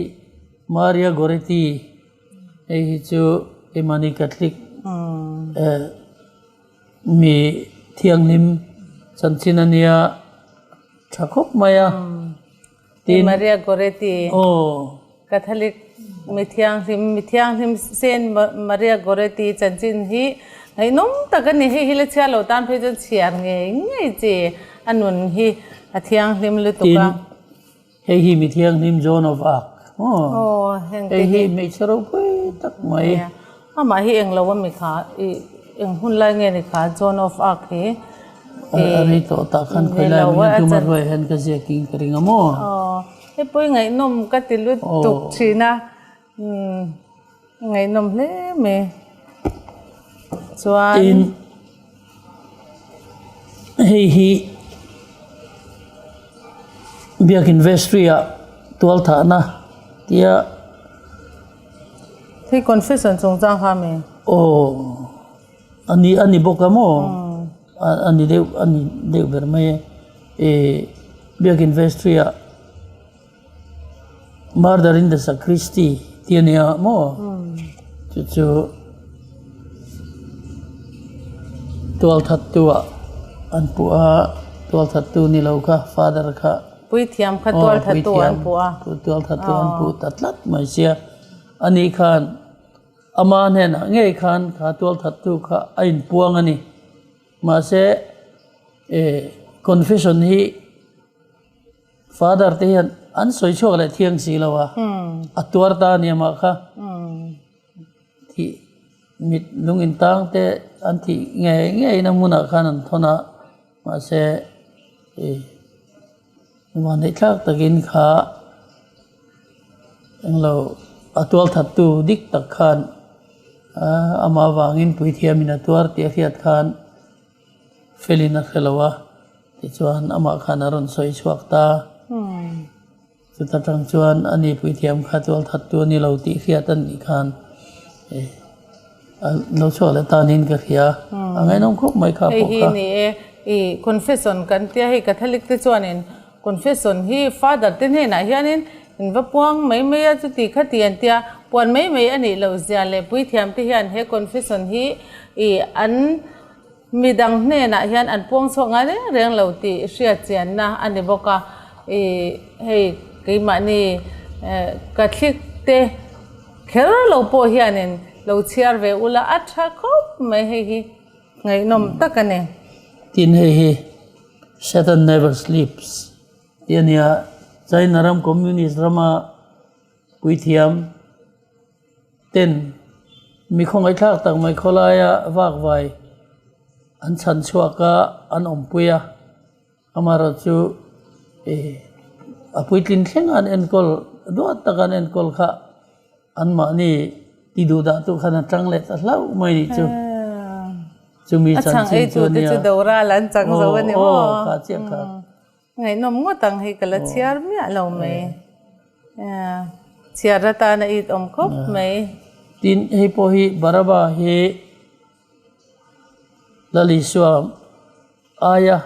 Maria Goretti hei hi chu keimahni Catholic mi thianghlim chanchin a nia tha khawp mai a. Tin, Maria Goretti, Catholic mi thianghlim, mi thianghlim Saint Maria Goretti chanchin hi ngaihnawm tak a ni. Hei hi la chhiar lo tan phei chuan chhiar ngei ngei chi a nun hi a thianghlim lutuk a. Tin, hei hi mi thianghlim Joan of Arc maw? Hei hi hmeichhe ropui tak mai. Amah hi englo a mi kha i eng hun lai nge ni kha Joan of Arc hi i A rei tawh tah khan khawi lai min hian tuma ruai hian ka ziak in ka ring a maw? Aw hei pawh i ngaihnawm ka ti lutuk thin a umm ngaihnawm hle mai chuan Tin hei hi Biakin Vestry ah tualthahna tia. Hei confession chungchang kha mi? Aw, a ni a ni bawk a maw? A ni deuh a ni deuh ber mai e. Ih Biakin Vestry ah Murder in the Sacristy tih a nia maw? Chu chu tualthattu ah an puh a, tualthattu ni lo kha father kha. Puithiam kha tualthattu an puh a. Tualthattu an puh ta tlat mai sia. Ani khan ama hnenah ngei khan kha tualthattu kha a inpuang a ni. Mahse confession hi father te hian an sawi chhuak leh thiang si lo a. A tuar ta a ni amah kha. Thih mit lung intang te an thih ngei ngeiin a hmunah khan an thawn a. Mahse ih vanneih thlak takin kha englo a tual thattu dik tak khan ah amah avangin puithiamin a tuar tih a hriat khan felin a hre lo a tichuan amah khan a rawn sawi chhuak ta. Chuta tang chuan a ni puithiam kha tual that tu a ni lo tih hriat a nih khan a lo chhuak leh ta niin ka hria. A ngaihnawm khawp mai kha pawh kha. Hei hi ni e, i confession kan tia hei Catholic te chuanin confession hi Father te hnenah hianin in va puang mai mai a chuti kha ti an tia, puan mai mai a nih loh zia leh puithiam te hian he confession hi i an Midang hnenah hian an puang chhuak ngai reng reng lo tih hriat chianna a ni bawk a, ih hei keimahni Catholic te kher lo pawh hianin lo chhiar ve ula a tha khawp mai hei hi ngaihnawm tak a ni. Tin hei hi Satan never sleeps tih a nia, China ram Communist rama puithiam Ten, mi khawngaihthlak tak mai khawlaia vakvai an chhan chhuak a, an awmpui a, amaherawh chu ih a puitlin thleng an enkawl duat taka an enkawl kha anmahni ti duh dah tu khan a tang leh ta hlauh mai nih chu. Chumi chanchin chu a nia. Aw aw kha chiah kha. Ngaihnawm ngawt ang hei ka la chhiar miah lo mai. Chhiar atana it awm khawp mai. Tin, hei pawh hi Baraba hi Lal Isua aia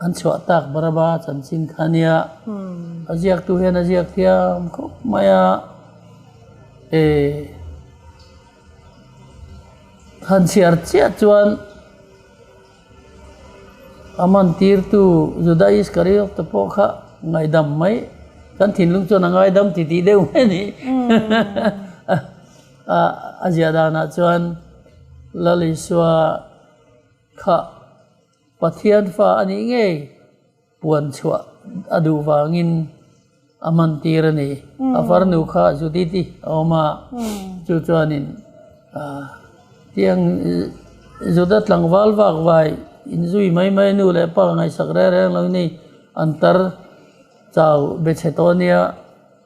an chhuah tak Baraba chanchin kha a nia. A ziaktu hian a ziak thiam khawp mai a. Han chhiar chiah chuan. A mantirtu Juda Iskariot te pawh kha ngaihdam mai, kan thinlung chuan a ngaidam ti tih deuh mai a ni. A ziah danah chuan Lal Isua kha Pathian fa a nih ngei. Puan chhuah a duh vangin a man tir a ni. A farnu kha Judith-i a awm a, chu chuanin tiang Juda tlangval vak vai inzui mai mai nu leh pa ngaihsak reng reng lo ni. An tar chau be chhe tawh ania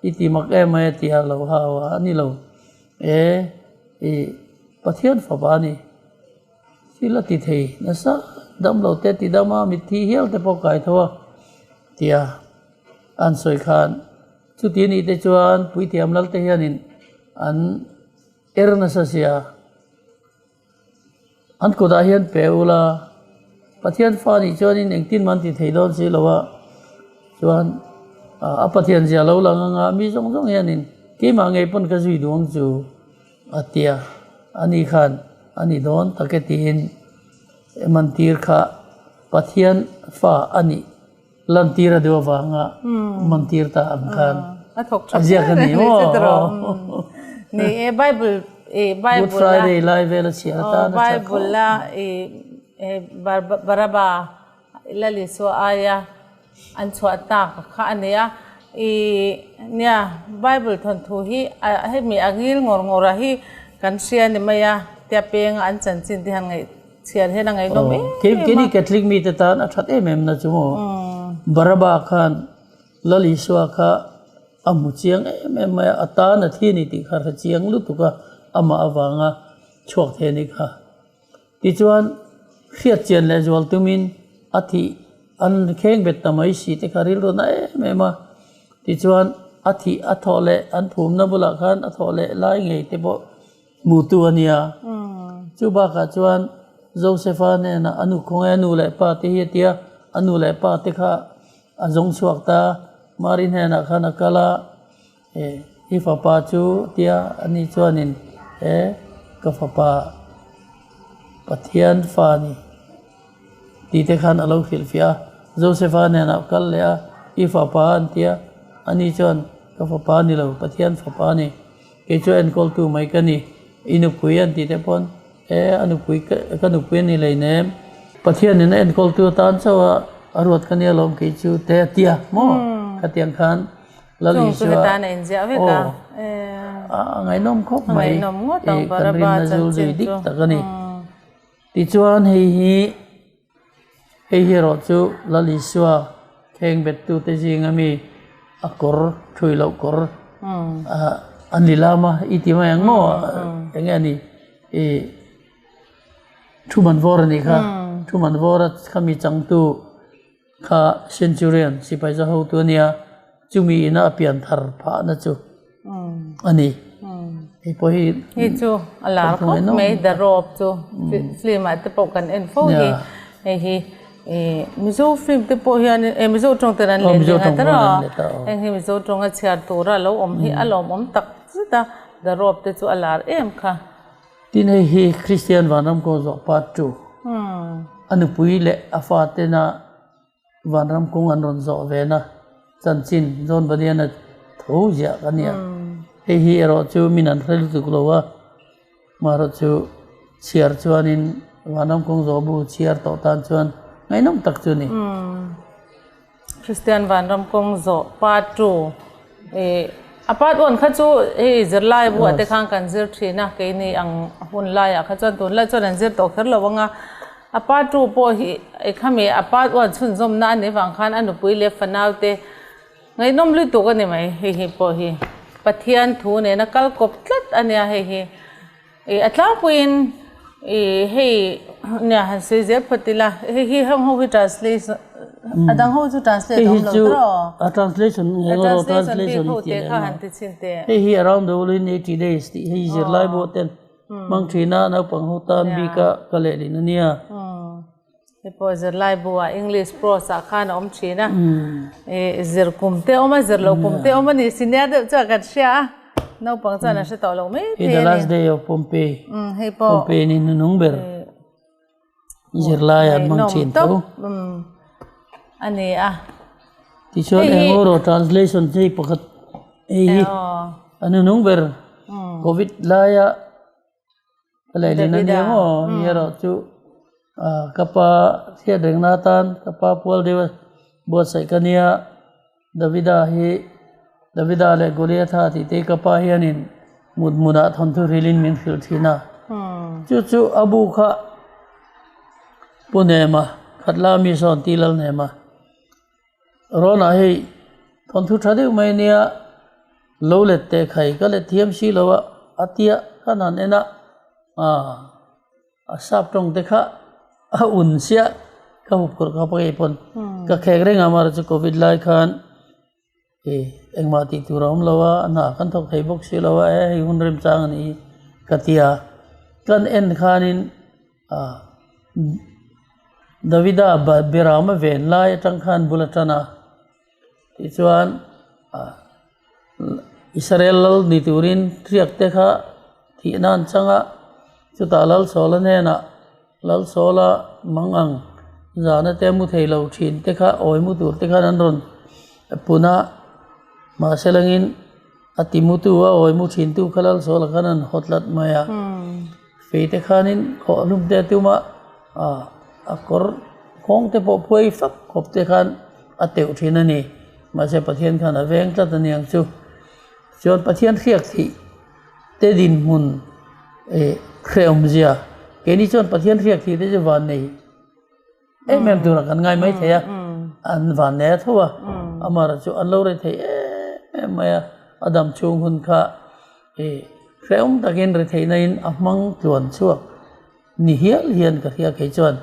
i ti mak em mai a ti a lo hau a, a ni lo. E i Pathian fapa a ni. Thil a ti thei nasa dam lo te ti dam a, mitthi hial te pawh kai tho a tia an sawi khan chuti anih te chuan puithiam lal te hianin an er nasa sia. An kutah hian pe ula, Pathian fa nih chuanin engtin man ti thei dawn si lo a, chuan a Pathian zia lo lang anga mi zawng zawng hianin keimah ngei pawn ka zui duh ang chu a ti a, ani khan a ni dawn tak e tiin mantir kha Pathian fa a nih. Lantir a deuh avanga mantir ta ang khan a ziak a ni maw? Ni e Bible i Bible Good Friday lai vel a chhiar atan a tha khawp. Bible a i Baraba Lal Isua aia an chhuah tak kha a ni a. I nia Bible thawnthu hi hemi a ngil ngawr ngawr a hi kan hria ni mai a tia penga an chanchin te han ngaih Chhiar hian a ngaihnawm em em a. Keini Catholic mite tan a that em em na chu maw? Baraba khan Lal Isua kha a hmu chiang em em mai a, a tan a thi a ni tih kha a hre chiang lutuk a, amah avanga chhuak thei a ni kha. Tichuan hriat chian leh zual tumin a thih an kheng bet ta mai si te kha rilru na em em a. Tichuan a thih a thawh leh an phumna bulah khan a thawh leh lai ngei te pawh Hmutu a nia. Chu bakah chuan Josefa hnenah a nu khawnge a nu leh pa te hi a ti a, a nu leh pa te kha a zawng chhuak ta. Mari hnenah khan a kal a, I fapa chu a ti a, ani chuanin he ka fapa Pathian fa a ni tih te khan a lo hrilhfiah a. Josefa hnenah a kal leh a, I fapa an ti a, ani chuan ka fapa a ni lo, Pathian fapa a ni. Kei chu enkawltu mai ka ni, i nupui an tih te pawn e a nupui ka nupui a ni leinem, Pathianin a enkawltu atan chauh a a ruat ka nia lawm kei chu te a tia maw khatiang khan Lal Isua aw a ngaihnawm khawp mai i kan rinna zul zui dik tak a ni. Tichuan hei hi Hei hi erawh chu Lal Isua kheng bettute zinga mi a kawr thui loh kawr a ni lam a, i ti mai ang maw? Eng nge a ni? I thu man vawr a nih kha, thu man vawr a khami changtu kha Centurion sipai za hotu a nia, chumi ina a pian thar phahna chu a ni. Hei pawh hi Hei chu a lar khawp mai The Robe chu film ah te pawh kan en fo hi hei hi Mizo film te pawh hian eh Mizo tawng ten an let leh ngai ta rawh heng hi Mizo tawnga chhiar tura lo awm hi a lawmawm tak zet a The Robe te chu a lar em kha. Tin hei hi Kristian Vanram Kawng Zawh Part 2 a nupui leh a fatena Vanram kawng an rawn zawh ve na chanchin John Bunyan-a tho ziah ka nia. Hei hi erawh chu min an hre lutuk lo a, amaherawh chu chhiar chuanin Vanram kawng zawh bu chhiar tawh tan chuan ngaihnawm tak chu a ni. Kristian Vanram kawng zawh part 2 Ih a part 1 kha chu hei zirlai buah te khan kan zir thin a, keini ang hun laiah kha chuan tunlai chuan an zir tawh kher lo ang a. A part 2 pawh hi khami a part 1 chhunzawmna a nih vang khan a nupui leh fanau te ngaihnawm lutuk a ni mai hei hi pawh hi Pathian thu nena kal kawp tlat a nia hei hi ih a tlangpuiin ih hei nia han sawi zel phawt ila hei hi heng ho hi translation a dang ho chu translate a awm lo tawh a translation translation bik ho te kha han ti chhin teh hei hi around the world in 80 days tih hei zirlai buah ten Hmang thina naupang ho tan bika ka lehlin a nia. Hei pawh zirlai buah English prose ah khan a awm thin a. Zir kum te awm a, zir loh kum te awm a ni. Senior deuh chuan kan hria a, naupang chuan an hre tawh lo mai thei a ni. Hei The Last Day of Pompeii. Hei pawh. Pompeii ni hnunung ber. Zirlai an hmang thin tho. A ni a. Tichuan eng erawh translation hei pakhat hei hi a hnunung ber covid laia ka lehlin a nia maw hei erawh chu ka pa hriat rengna atan ka pa pual deuha buatsaih ka nia. Davida hi Davida leh Goliatha tih te ka pa hianin mut hmunah thawnthu hrilhin min hrilh thin a. Chu chu a bu kha Pu Hnema, Khatla mi sawn ti Lal Hnema. Rawnah hei thawnthu tha deuh mai ania lo let teh khai ka let thiam si lo a a tia kan han en a ah a sap tawng te kha a un chiah ka hup khurh kha pawh hei pawn ka khek reng a amaherawhchu covid lai khan ih engmah tih tur a awm lo a a hnah kan thawk thei bawk si lo a e hei hun remchang a nih hi ka ti a kan en khanin ah Davida Berama ven lai atang khan bul a tan a tichuan ah Israel lal ni turin hriak te kha thihna an chang a chutah Lalsawla hnenah Lalsawla mang ang zana te mu thei lo thin te kha awi mu tur te khan an rawn pun a mahse langin a ti mu tu a awi mu thin tu kha Lalsawla khan an haw tlat mai a fei te khanin khawh hlum te a tum a ah a kawr nghawng te pawh phuai fak khawp te khan a teuh thin a ni mahse Pathian khan a veng tlat a niang chu chuan Pathian hriak thih te dinhmun eh hrehawmzia keini chuan Pathian hriak thih te chu van nei em em tura kan ngai mai thei a an van nei a tho a amaherawh chu an lo rei thei em em mai a a dam chhung hun kha ih hrehawm takin ri theihna in a hmang tluan chhuak ni hial hian ka hria kei chuan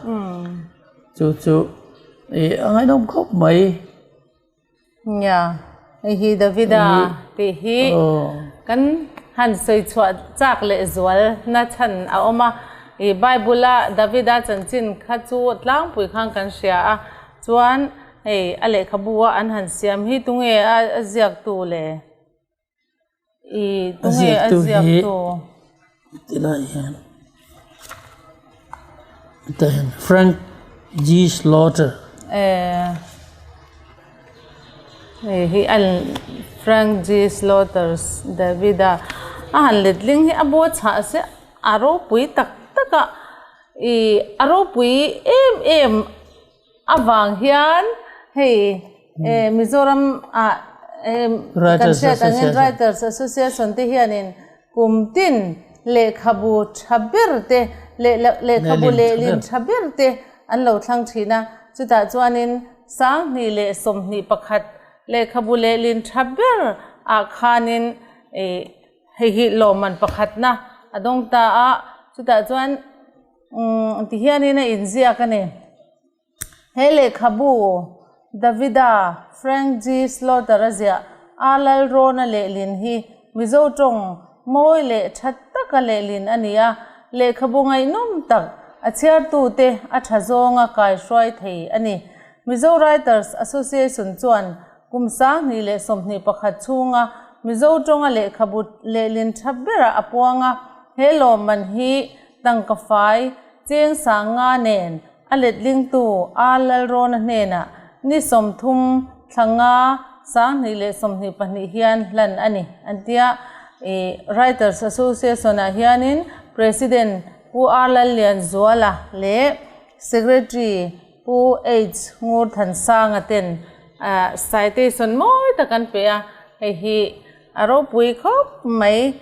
chu chu ih a ngaihnawm khawp mai. Nia, hei hi Davida tih hi kan han sawi chhuah chak leh zual na chhan a awm a. Ih Bible a Davida chanchin kha chu tlangpui khan kan hria a, chuan hei a lehkhabu a an han siam hi tunge a ziaktu le? I A tunge a ziaktu hi ziaktu? tilai hian hetah hian Frank G Slaughter. Eh hei hi a Frank G Slaughter's Davida a han letling hi a bu a chhah se a ropui tak tak a i a ropui em em Avang hian hei Mizoram ah kan hriat angin Writers Association te hianin kum tin lehkhabu tha ber te leh lehkhabu lehlin tha ber te an lo thlang thin a. Chutah chuanin 21 leh 21 lehkhabu lehlin tha ber ah khanin hei hi lawmman pakhatna a dawng ta a. Chutah chuan Umm ti hianin a inziak a ni. He lehkhabu Davida Frank G. Slaughter a ziah A Lalrawna lehlin hi Mizo tawng mawi leh tha taka lehlin a ni a, lehkhabu ngaihnawm tak a chhiartute a tha zawnga kaihruai thei a ni. Mizo Writers Association chuan kum 2021 chhunga Mizo tawnga lehkhabu lehlin tha berah a puang a, he lawmman hi Tangka fai cheng 5000 nen a letlingtu A Lalrawna hnenah ni 30 thla nga 2022 hian hlan a ni, an ti a. Writers Association-ah hianin President Pu R Lallianzuala leh Secretary Pu H Ngurthansanga ten citation mawi tak an pe a, hei hi a ropui khawp mai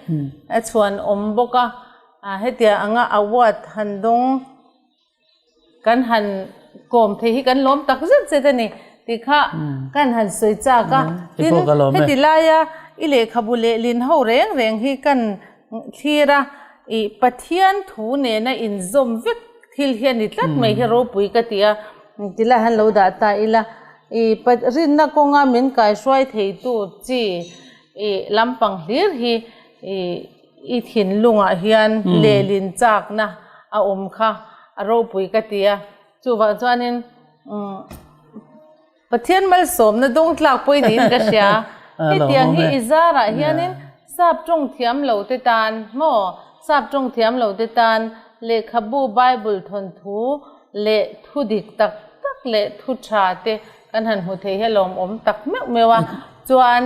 a chhuanawm bawk a. A hetiang anga award han dawng kan han kawm thei hi kan lawm tak zet zet a ni tih kha kan han sawi chak a. Tin, heti laia i lehkhabu lehlin ho reng reng hi kan thlir a, ih Pathian thu nena inzawm vek thil hi a ni tlat mai hi ropui ka ti a, tilai han lo dah ta ila, ih rinna kawnga min kaihruai theitu chi ih lampang hlir hi ih I thinlungah hian lehlin chakna a awm kha a ropui ka ti a, chuvang chuanin Pathian malsawmna dawng tlak pawh niin ka hria. Hetiang hi i zarah hianin sap tawng thiam lo te tan maw, sap tawng thiam lo te tan lehkhabu Bible thawnthu leh thu dik tak tak leh thu tha te kan han hmu thei hi a lawmawm tak meuh meuh a, chuan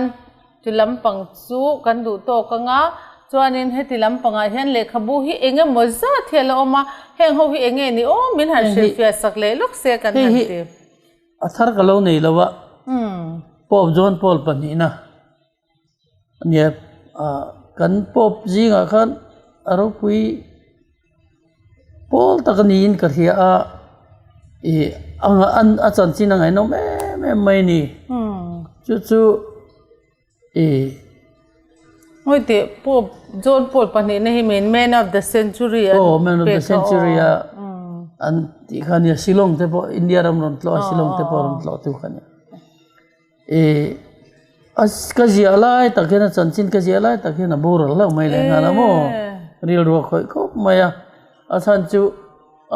Chu lampang chu kan duh tawk ang a, chuanin heti lampangah hian lehkhabu hi eng emaw zat hi a la awm a, heng ho hi eng nge ni aw min han hrilhfiah sak leh lawk se kan han ti. A thar ka lo nei lo a, Pope John Paul pahnihna a nia, kan Pope zingah khan a ropui pawl tak a niin ka hria a, ih a chanchin a ngaihnawm em. em em mai a ni. Chu chu i. Ngawi teh Pope John Paul pahnihna hi min Man of the Century an Aw Man of the Century a an tih kha nia Shillong te pawh India ram rawn tlawh a Shillong te pawh rawn tlawh tu kha nia. I a ka ziah lai tak hian a chanchin ka ziah lai tak hian a boral hlauh mai leh nghal a maw rilru a khawih khawp mai a a chhan chu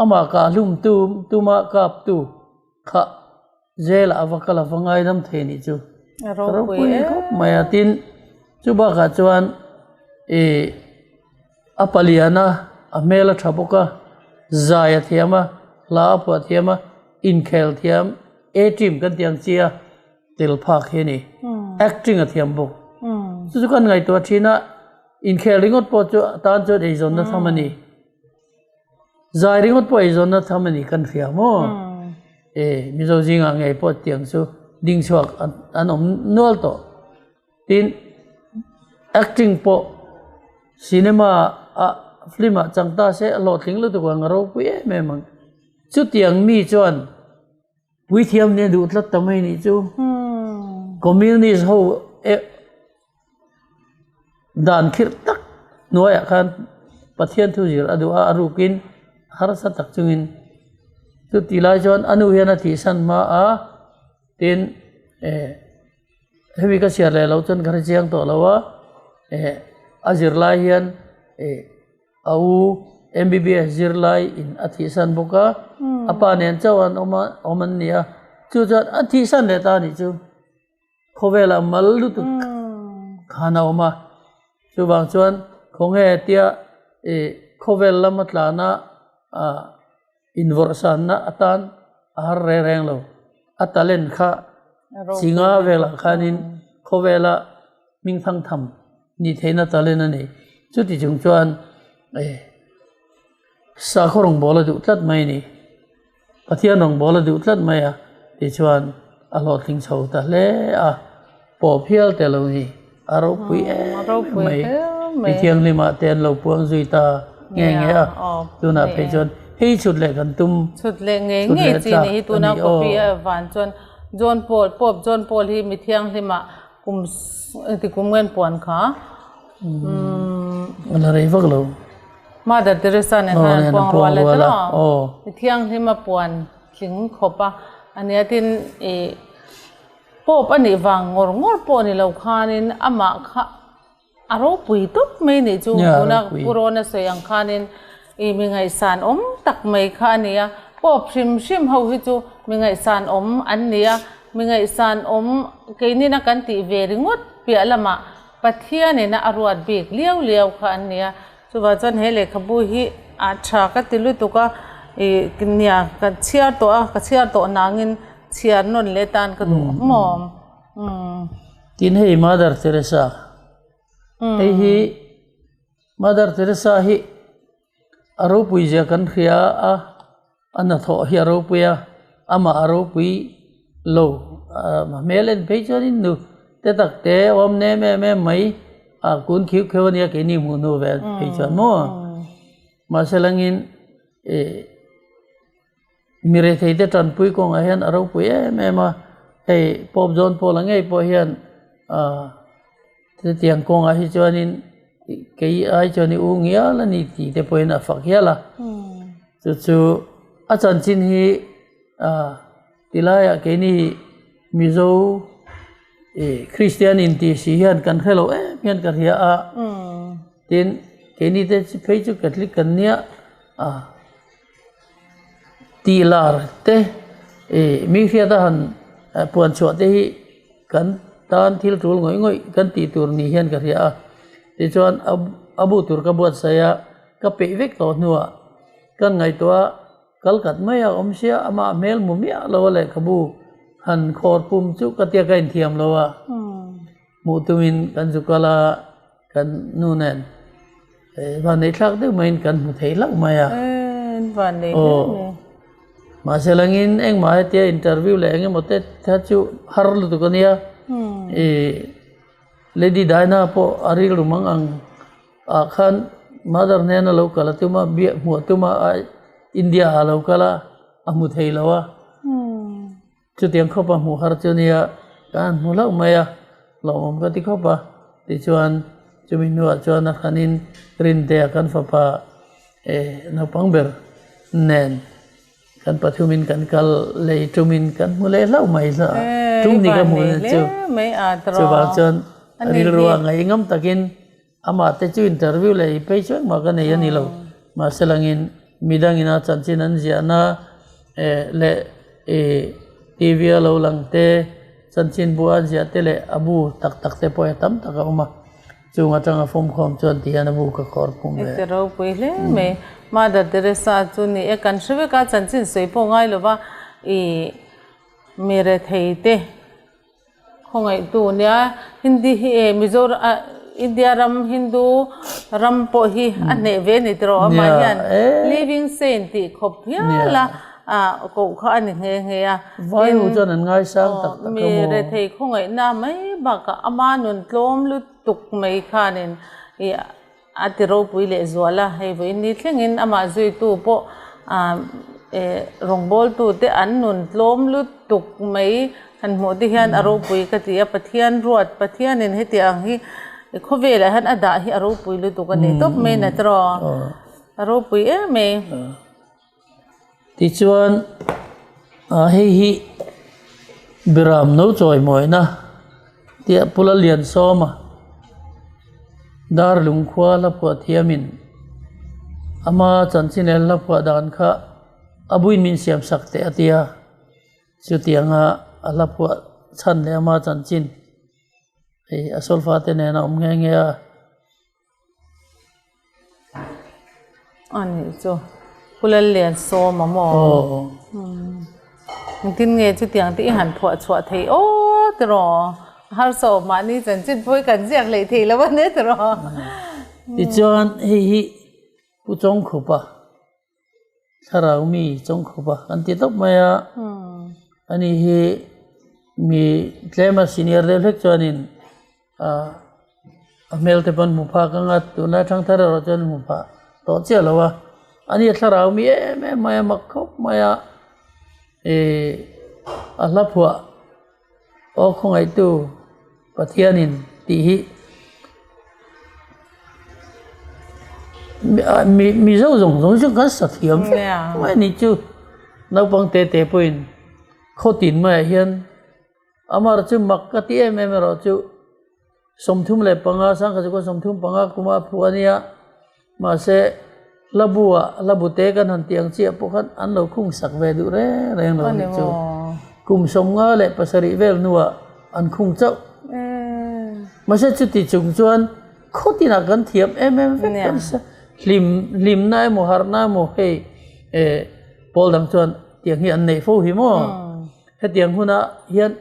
amah kah hlum tu tuma kap tu kha Jail ah a va kal a va ngaidam thei nih chu A ropui khawp mai a tin chu bakah chuan ih a palian a a hmel a tha bawk a zai a thiam a hla a phuah thiam a inkhel thiam A team kan tih ang chi a tel phak hi a ni acting a thiam bawk chu chu kan ngaihtuah thin a inkhel ringawt pawh chu a tan chuan eizawnna tham a ni. Zai ringawt pawh eizawnna tham a nih kan hria maw? E, Mizo zingah ngei pawh tiang chu ding chhuak an awm nual tawh. Tin, acting pawh cinema ah film ah chang ta se a hlawhtling lutuk ang a ropui em em ang. Chutiang mi chuan puithiam nia duh tlat ta mai nih chu. Communist ho eh. Dan khirh tak hnuaiah khan Pathian thu zir a duh a, a rukin harsa tak chungin chuti lai chuan a nu hian a thihsan hma a, tin eh hemi ka chhiar leh loh chuan ka hre chiang tawh lo a, eh a zir lai hian eh a u M_B_B_S zirlai in a thihsan bawk a, a pa nen chauh an awm a awm an ni a, chu chuan a thihsan leh ta a nih chu. Khawvelah mal lutuk khan a awm a, chuvang chuan khawnge tia ih khawvel lama tlana ah invawrh sanna atan a har reng reng lo. A talent kha chinga velah khanin khawvela hming thang tham nih theihna talent a nei. Chuti chung chuan eh sakhaw rawngbâwl a duh tlat mai a ni. Pathian rawngbâwl a duh tlat mai a, tichuan a hlawhtling chho ta hle a, pawp hial te lo ni, a ropui em mai, mi thianghlimah te an lo puang zui ta nge nge a, tunah phei chuan hei chhut leh kan tum, chhut leh ngei ngei chi ni hi tuna copy a van chuan John Paul, Pope John Paul hi mi thianghlimah kum engti kum nge an puan kha? A la rei vak lo. Mother Teresa nen khan an puang rual a ti lo. Mi thianghlim a puan tling khawp a, a nia tin ih Pope a nih vang ngawr ngawr pawh ni lo khanin amah kha a ropui tawp mai nih chu tuna Pu Rawna sawi ang khanin ih mi ngaihsan awm tak mai kha a ni a, Pope hrim hrim ho hi chu mi ngaihsan awm an ni a, mi ngaihsan awm keinina kan tih ve ringawt piah lamah Pathianin a ruat bik liau liau kha an ni a, chuvang chuan he lehkhabu hi a tha ka ti lutuk a, ih nia ka chhiar tawh a, ka chhiar tawh nangin chhiar nawn leh tan ka duh maw umm. Tin hei Mother Teresa, hei hi Mother Teresa hi A ropui zia kan hria a, a hnathawh hi a ropui a, amah a ropui lo. A hmel en phei chuanin nu te tak te awm nem em em mai a kun khiu kheu a nia keini hmuh hnu ve phei chuan maw. Mahse langin ih mi rethei te tanpui kawngah hian a ropui em em a, hei Pope John Paul a ngei pawh hian ah Chutiang kawngah hi chuanin kei ai chuan i u ngial a ni tih te pawhin a fak hial a. Chu chu a chanchin hi tilaiah keini Mizo ih Kristian intih si hian kan hre lo em hian ka hria a. Tin, keini te phei chu Catholic kan nia a. Tih lar te ih mi hriata han puan chhuah te hi kan tan thil tul ngawih ngawih kan tih tur ni hian ka hria a, tichuan a bu tur ka buatsaih a, ka peih vek tawh hnuah kan ngaihtuah a, kal khat mai a awm sia amah hmel hmu miah lo a lehkhabu han khawr pum chu ka tia ka inthiam lo a, hmuh tumin kan zu kal a. Kan nu nen vanneih thlak deuh maiin kan hmu thei hlauh mai a. Vanneih hle mai. Mahse langin engmah hetia interview leh eng emaw te kha chu har lutuk a nia. Lady Diana pawh a rilru mang ang ah khan mother hnena lo kal a tum a, biak hmuh a tum a, India ah a lo kal a, a hmu thei lo a. Chutiang khawpa hmuh har chu nia ka han hmu hlauh mai a, hlauhawm ka ti khawp a. Tichuan chumi hnuah chuan a hranin Rintea kan fapa eh naupang ber nen kan pathumin kan kal lei tumin kan hmu leh hlauh mai hla a, tum ni ka hmuh na chu. Chuvang chuan rilru a ngaihngam takin Amah te chu interview leh i phei chu engmah ka nei a ni lo. Mahse langin midangin a chanchin an ziahna leh i TV a lo lang te, chanchin bu a ziah te leh a bu tak tak te pawh hi tam tak a awm a. Chung atanga fawmkhawm chuan ti hian a bu ka khawr phum ve. I ti ropui hle mai. Mother Teresa chu ni e, kan hre vek a, chanchin sawi pawh ngai lova i mi rethei te. Khawngaihtu nia Hindi hi e Mizoram ah India ram Hindu ram pawh hi a hneh ve a ni tiraw amah hian living saint tih khawp hial a ah koh kha a ni nghe nghe a. Vai ho chuan an ngaisang tak tak a maw. Mi rethei khawngaihna mai bakah ama nun tlawm lutuk mai khanin ih A ti ropui leh zual a, hei vawiin ni thlengin amah zuitu pawh rawngbawltute an nun tlawm lutuk mai han hmuh te hian a ropui ka ti a, Pathian ruat, Pathianin heti ang hi khawvelah hian a dah hi a ropui lutuk a ni tawp mai na tiraw, a ropui em mai. Tichuan, hei hi Biram no chawimawina tia Pu Lalliansawma Darlung khua hla phuah thiamin ama chanchin leh hla phuah dan kha a buin min siam sak teh a ti a, chutianga a hla phuah chhan leh ama chanchin hei a solfa te nen a awm nghe nghe a. A nih chu Pu Lalliansawma maw? Aw. Engtin nge chutiang te i han phuah chhuah thei aw tiraw? Harsa awm mahni chanchin pawh hi kan ziak leh thei lo a nia tiraw? Tichuan hei hi Pu Chawngkhupa Thlarau mi Chawngkhupa kan ti tawp mai a, ani hi mi tlema senior deuh hlek chuanin Ahh a hmel te pawn hmu phak anga tunlai thangthar erawh chuan hmu phah tawh chiah lo a ani a thlarau mi em em mai a mak khawp mai a ihh a hla phuah aw khawngaihtu Pathianin tih hi mi mizo zawng zawng chu kan sa thiam vek mai a ni chu naupang te te pawhin khawtin maiah hian. Amar chu mak ka ti em em erawh chu 35 sangkhat chu 35 kuma a phu a nia mahse hla bu ah hla bu te kan han tih ang chiah pawh khan an lo khung sak ve duh reng reng lo nih chu kum 57 vel hnuah an khung chauh mahse chuti chung chuan khaw tinah kan thiam em em vek kan sa hlim hlimna emaw harhna emaw hei eh pawl dang chuan tiang hi an neih fo hi maw. Hetiang hunah hian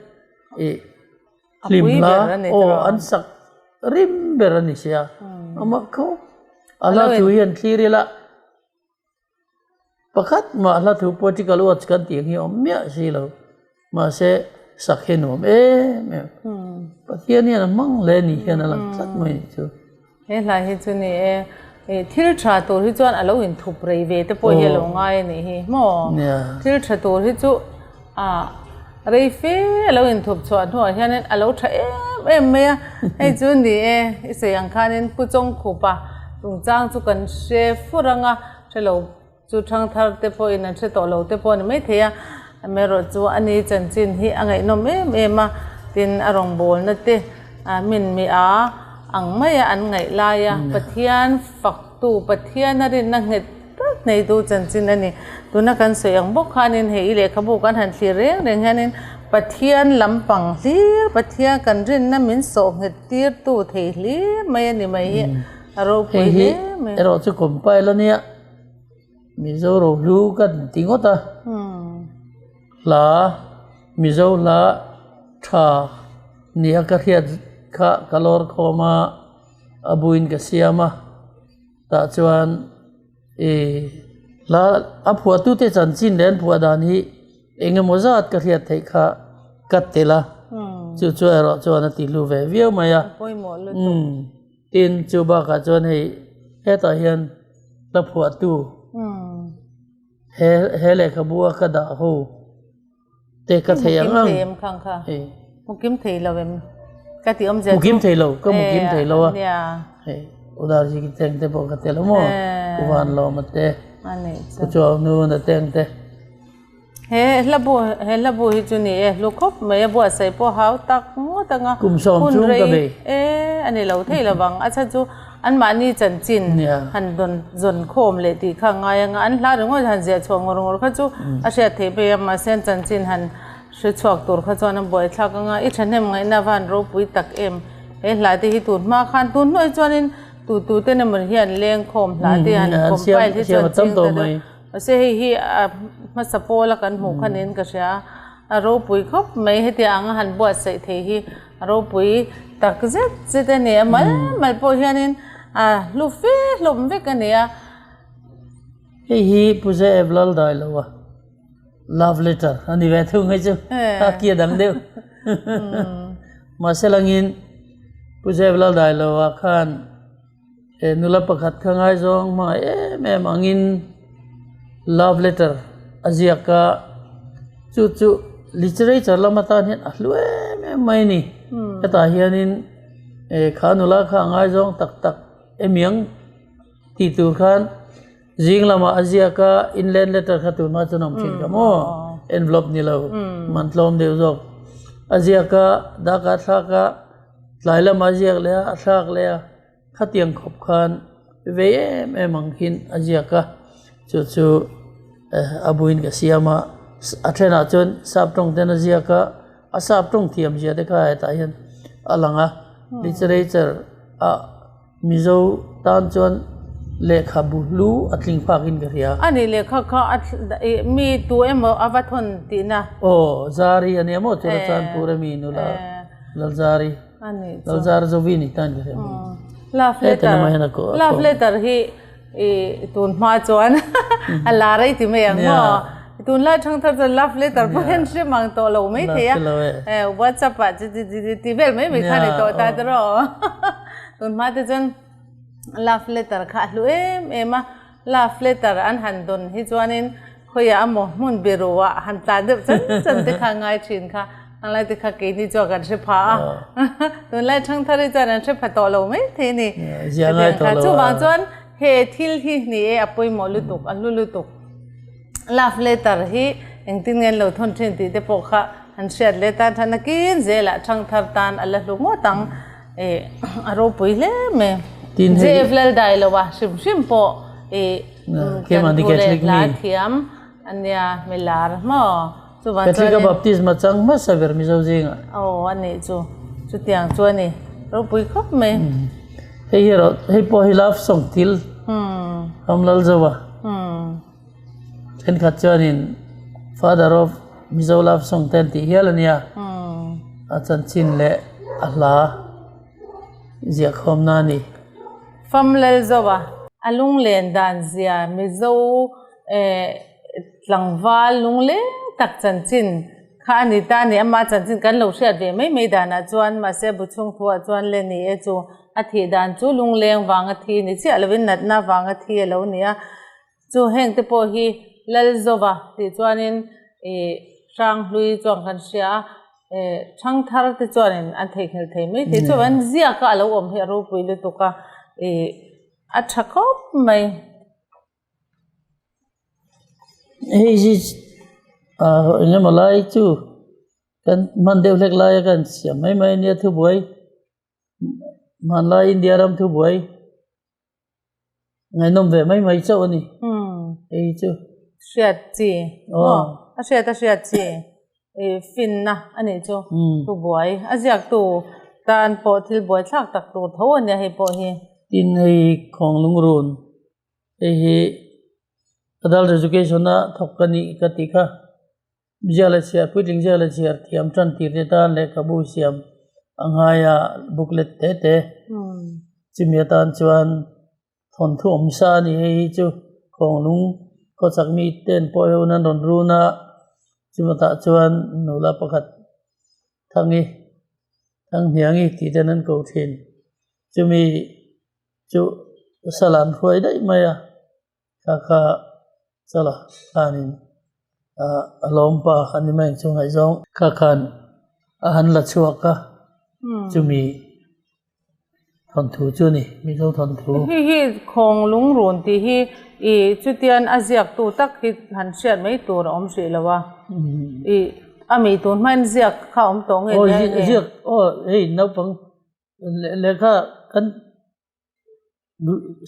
ih hlim hla aw an sak rim ber a ni sia a mak khawp a hla thu hian thlir ila pakhat mah hla thu political words kan tih ang hi a awm miah si lo mahse sak hi a nuam em em Pathian hian a hmang hle ni hian a lang tlat mai a nih chu. He hlai hi chu ni e, ih thil tha tur hi chuan a lo inthup rei ve te pawh hi a lo ngai a nih hi maw? Thil tha tur hi chu ah rei fe a lo inthup chhuah hnuah hianin a lo tha em em mai a, hei chu ni e, i sawi ang khanin Pu Chawngkhupa chungchang chu kan hre fur ang a, hre lo. Chu thangthar te pawhin an hre tawh lo te pawh a ni maithei a, amaherawhchu a ni chanchin hi a ngaihnawm em em a, tin a rawngbawlna te min mi a ang maia an ngaih laia Pathian faktu, Pathian a rinna nghet tak neitu chanchin a ni. Tuna kan sawi ang bawk khanin hei i lehkhabu kan han thlir reng reng hianin Pathian lampang hlir, Pathian kan rinna min sawh nghet tirtu thei hlir mai a ni mai hi a ropui hle mai. Hei hi erawh chu compile a nia. Mizo rohlu ka ti ngawt a, hla Mizo hla tha nia ka hriat kha ka lawr khawm a, a buin ka siam a, tah chuan ih hla a phuahtute chanchin leh an phuah dan hi eng emaw zat ka hriat theih kha ka tel a, chu chu erawh chuan a tihlu ve viau mai a. Tin, chu bakah chuan hei hetah hian hla phuahtu he he lehkhabu a ka dah ho Te ka thei ang ang. Em khang kha. Mu kim thei lo em. Ka ti awm zia chu. Mu kim thei lo, ka mu kim thei lo a. Hei, udar ji ki teng te pawh ka tel maw. Ku van lawm a te. Ku chuau nu na teng te. He hla bu he hla bu hi chu ni e hlu khawp mai a buatsaih pawh hau tak ngawt anga. Kum sawm chung ka bei. E a ni lo thei lovang a chhan chu anmahni chanchin han dawn zawn khawm leh tih kha a ngai anga an hla ringawt han ziah chhuah ngawr ngawr kha chu a hriat theih phei a mahse an chanchin han hre chhuak tur kha chuan a buaithlak anga i thahnem ngaihna va han ropui tak em he hla te hi tun hma khan tun hnuai chuanin tu tu ten emaw hian lengkhawm hla te han compile hi chuan ching ta deuh. Mahse hei hi a hmasa pawla kan hmuh kha niin ka hria a, a ropui khawp mai hetiang anga han buatsaih thei hi a ropui tak zet zet a ni a, mal mal pawh hianin a hlu fe hlawm vek a ni a. Hei hi Pu Zeev Laldailo a love letter a ni ve thung hei chu a kia dang deuh. Mahse langin Pu Zeev Laldailo ah khan He nula pakhat kha ngaizawng hma em em angin love letter a ziak a, chu chu literature lam atan hian a hlu em em mai a ni. Hetah hianin kha nula kha a ngaizawng tak tak emiang tih tur khan zing lamah a ziak a, inland letter kha tunhma chuan a awm thin kha maw, envelope ni lo man tlawm deuh zawk a ziak a, daka thlak a. Tlai lamah a ziak leh a, a thlak leh a, khatiang khawp khan vei em em ang khin a ziak a, chu chu a buin ka siam a, a thenah chuan sap tawng ten a ziak a, a sap tawng thiam zia te kha hetah hian a lang a, literature ah Mizo tan chuan lehkhabu hlu a tling phak in ka hria. A nih lehkha kha a mi tu emaw a va thawn tihna. Aw, Zari a nia maw chula chuan Pu Remi nula Lalzari. A nih chu. Lalzar Zovi ni tan ka hria. Love letter, love letter hi I tun hma chuan a la rei ti mai ang maw? Tunlai thangthar chuan love letter pawh hian hre mang tawh lo mai thei a. WhatsApp ah chi chi chi ti vel mai mai kha ni tawh ta te rawh. Tun hma te chuan love letter kha a hlu em em a. Love letter an han dawn hi chuanin khawiah emaw hmun biru ah han tlan deuh chan chan te kha ngai thin kha. Tunlai te kha keini chuan kan hre pha a. Tunlai thangthar hi chuan an hre pha tawh lo mai thei a ni. Chuvang chuan he thil hi ni e a pawimawh lutuk, a hlu lutuk. Love letter hi engtin nge an lo thawn thin tih te pawh kha an hriat leh tan than nakin zelah thangthar tan a la hlu ngawt ang. A ropui hle mai. JF Laldailo-a hrim hrim pawh kan thu leh hla thiam a nia, milar maw? Chuvang chuanin. Catholic a baptism a chang hmasa ber Mizo zingah. Aw a nih chu. Chutiang chu a ni. Ropui khawp mai. Hei hi erawh hei pawh hi love song thil Ramlal Zova. Thenkhat chuanin father of Mizo love song te an tih hial a nia. A chanchin leh a hla ziah khawmna a ni. Famlal Zova a lunglen dan zia Mizo eh. Tlangval lungleng tak chanchin kha a ni ta a ni. Ama chanchin kan lo hriat ve mai mai danah chuan mahse bu chhung thuah chuan le ni e chu a thih dan chu lungleng vanga thi ni chiah lovin natna vanga thi a lo ni a. Chu heng te pawh hi Lalzova tih chuanin ih Hranghlui chuan kan hria a, eh Thangthar te chuanin an theihnghilh thei mai thei. Chuan ziaka a lo awm hi a ropui lutuk a, ih a tha khawp mai. Hei hi ah eng emaw lai chu kan hman deuh hlek laia kan siam mai mai ania thubuai hmanlai India ram thubuai ngaihnawm ve mai mai chauh a ni hei hi chu. Hriat chi maw a hriat a hriat chi ih finna a nih chu thubuai a ziaktu tan pawh thil buai thlak tak tur tho a nia hei pawh hi. Tin hei khawnglung run. Hei hi adult education a thawk ka nih ka tih kha ziak leh chhiar puitling ziak leh chhiar thiam tan tir te tan lehkhabu siam a ngai a booklet te te chumi atan chuan thawnthu awm sa a ni hei hi chu khawnglung khawchhak mi ten pawh hi an rawn run a chumi tah chuan nula pakhat Thangi Thanghniangi tih ten an ko thin chumi. Chu sal an hruai daih mai a, kha kha chala khanin A lawmpa a ni mai ang chu ngaihzawng kha khan a han la chhuak a, chumi thawnthu chu a ni, Mizo thawnthu. Hei hi khawng lungrun tih hi ih chutian a ziaktu tak hi han hriat mai tur a awm hrih lo a, ih a mi tun hmain ziak kha a awm tawh nge Aw ziak aw hei naupang lehkha kan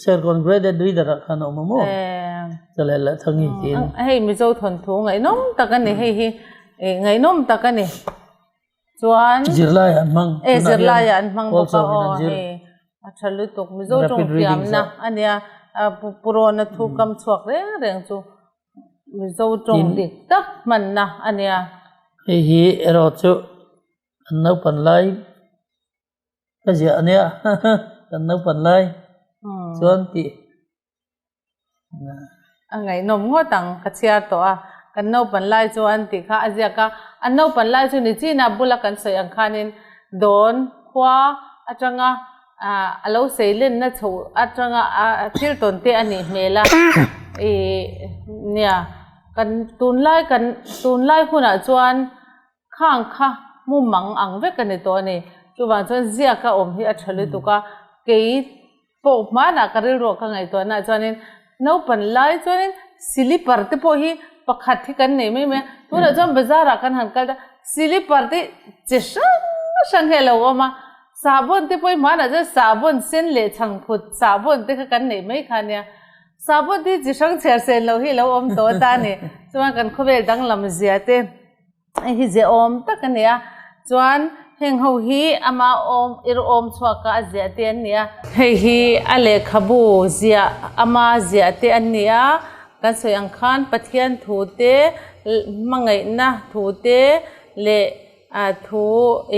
Serkawn Graded Reader ah khan a awm a maw? Chale leh Thangi tiin. Hei Mizo thawnthu ngaihnawm tak a ni hei hi ngaihnawm tak a ni. Chuan Zirlai an hmang. E zirlai an hmang bawk a aw hei a tha lutuk Mizo tawng thiamna a nia Purona thu kam chhuak reng reng chu Mizo tawng dik tak hmanna a nia. Hei hi erawh chu an naupan lai Ka ziah ania kan naupan lai chuan tih. A ngaihnawm ngawt ang ka chhiar tawh a, kan naupan lai chuan tih kha a ziak a, an naupan lai chu ni china bula kan sawi ang khanin dawn khua atanga a lo sei lenna chho atanga thil tawn te a nih hmel a, ih nia kan tunlai kan tunlai hunah chuan Khang kha mumang ang vek a ni tawh a ni. Chuvang chuan ziaka awm hi a tha lutuk a, kei pawh hmanah ka rilruah ka ngaihtuahnaah chuanin naupan lai chuanin silipar te pawh hi pakhat hi kan nei mai mai a, tunah chuan bazarah kan han kal ta silipar te chi hrang hrang hi a lo awm a, sahbawn te pawh hi hmanah chuan sahbawn sen leh chhangphut sahbawn te kha kan neih mai kha a nia. Sahbawn te hi chi hrang chhiar sen loh hi a lo awm tawh ta a ni. Chuan kan khawvel danglam zia te. Hei hi ziahawm tak a ni a, chuan heng ho hi ama awm ir awm chhuak a a ziah te an ni a. Hei hi a lehkhabu ziah ama ziah te an ni a, kan sawi ang khan Pathian thu te hmangaihna thu te leh thu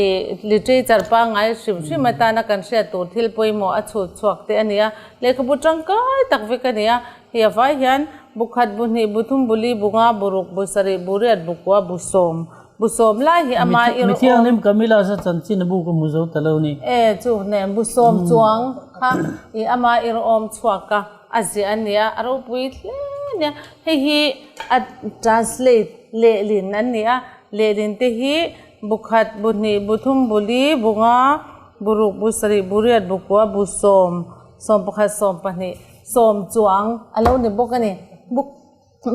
ih literature pangngai hrim hrim atana kan hriat tur thil pawimawh a chhut chhuak te a ni a, lehkhabu tangkai tak vek a ni a. Hei a vai hian bu khat, bu hnih, bu thum, bu li, bu nga, bu ruk, bu sarih, bu riat, bu kua, bu sawm, bu sawm lai hi ama i Mi thianghlim Camilla sa chanchin a bu ka hmu zo ta lo ni. E chu nen bu sawm chuang kha i ama i rawm chhuak a, a ziah a nia, a ropui hle a nia. Hei hi a translate lehlin an ni a, lehlin te hi bu khat, bu hnih, bu thum, bu li, bu nga, bu ruk, bu sarih, bu riat, bu kua, bu sawm, sawm pakhat, sawm pahnih. Sawm chuang a lo ni bawk a ni. Bu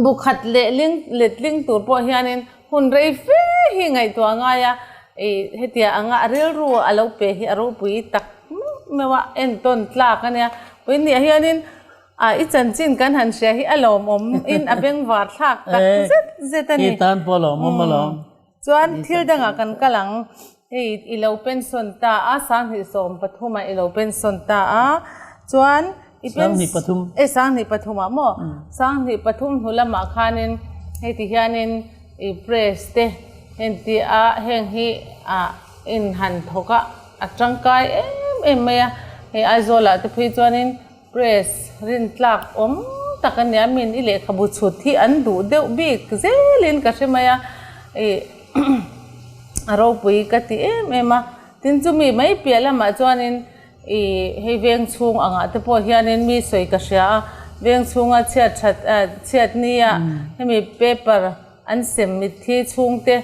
bu khat leh ling let ling tur pawh hianin hun rei fe hi ngaihtuah a ngai a, ih hetiang anga a rilru a lo pe hi a ropui tak meuh meuh a, entawn tlak a nia. Puinia hianin ah i chanchin kan han hria hi a lawmawm in a bengvar thlak tak zet zet a ni. Khi tan pawh a lawmawm alawm. Chuan thil dangah kan kal ang, hei i lo pension ta a, 2013 ah i lo pension ta a, chuan i 2003. E 2003 ah maw? 2003 hnu lamah khanin hei ti hianin i press te henti a heng hi ah in han thawk a, a tangkai em em mai a, hei Aizawl ah te phei chuanin Press rin tlak awm tak a nia, min i lehkhabu chhut hi an duh deuh bik zelin ka hre mai a, ih a ropui ka ti em em a, tin chumi mai piah lamah chuanin ih hei veng chhung angah te pawh hianin mi sawi ka hria a, veng chhunga chhiat that chhiat nia hemi paper an sem mitthi chhungte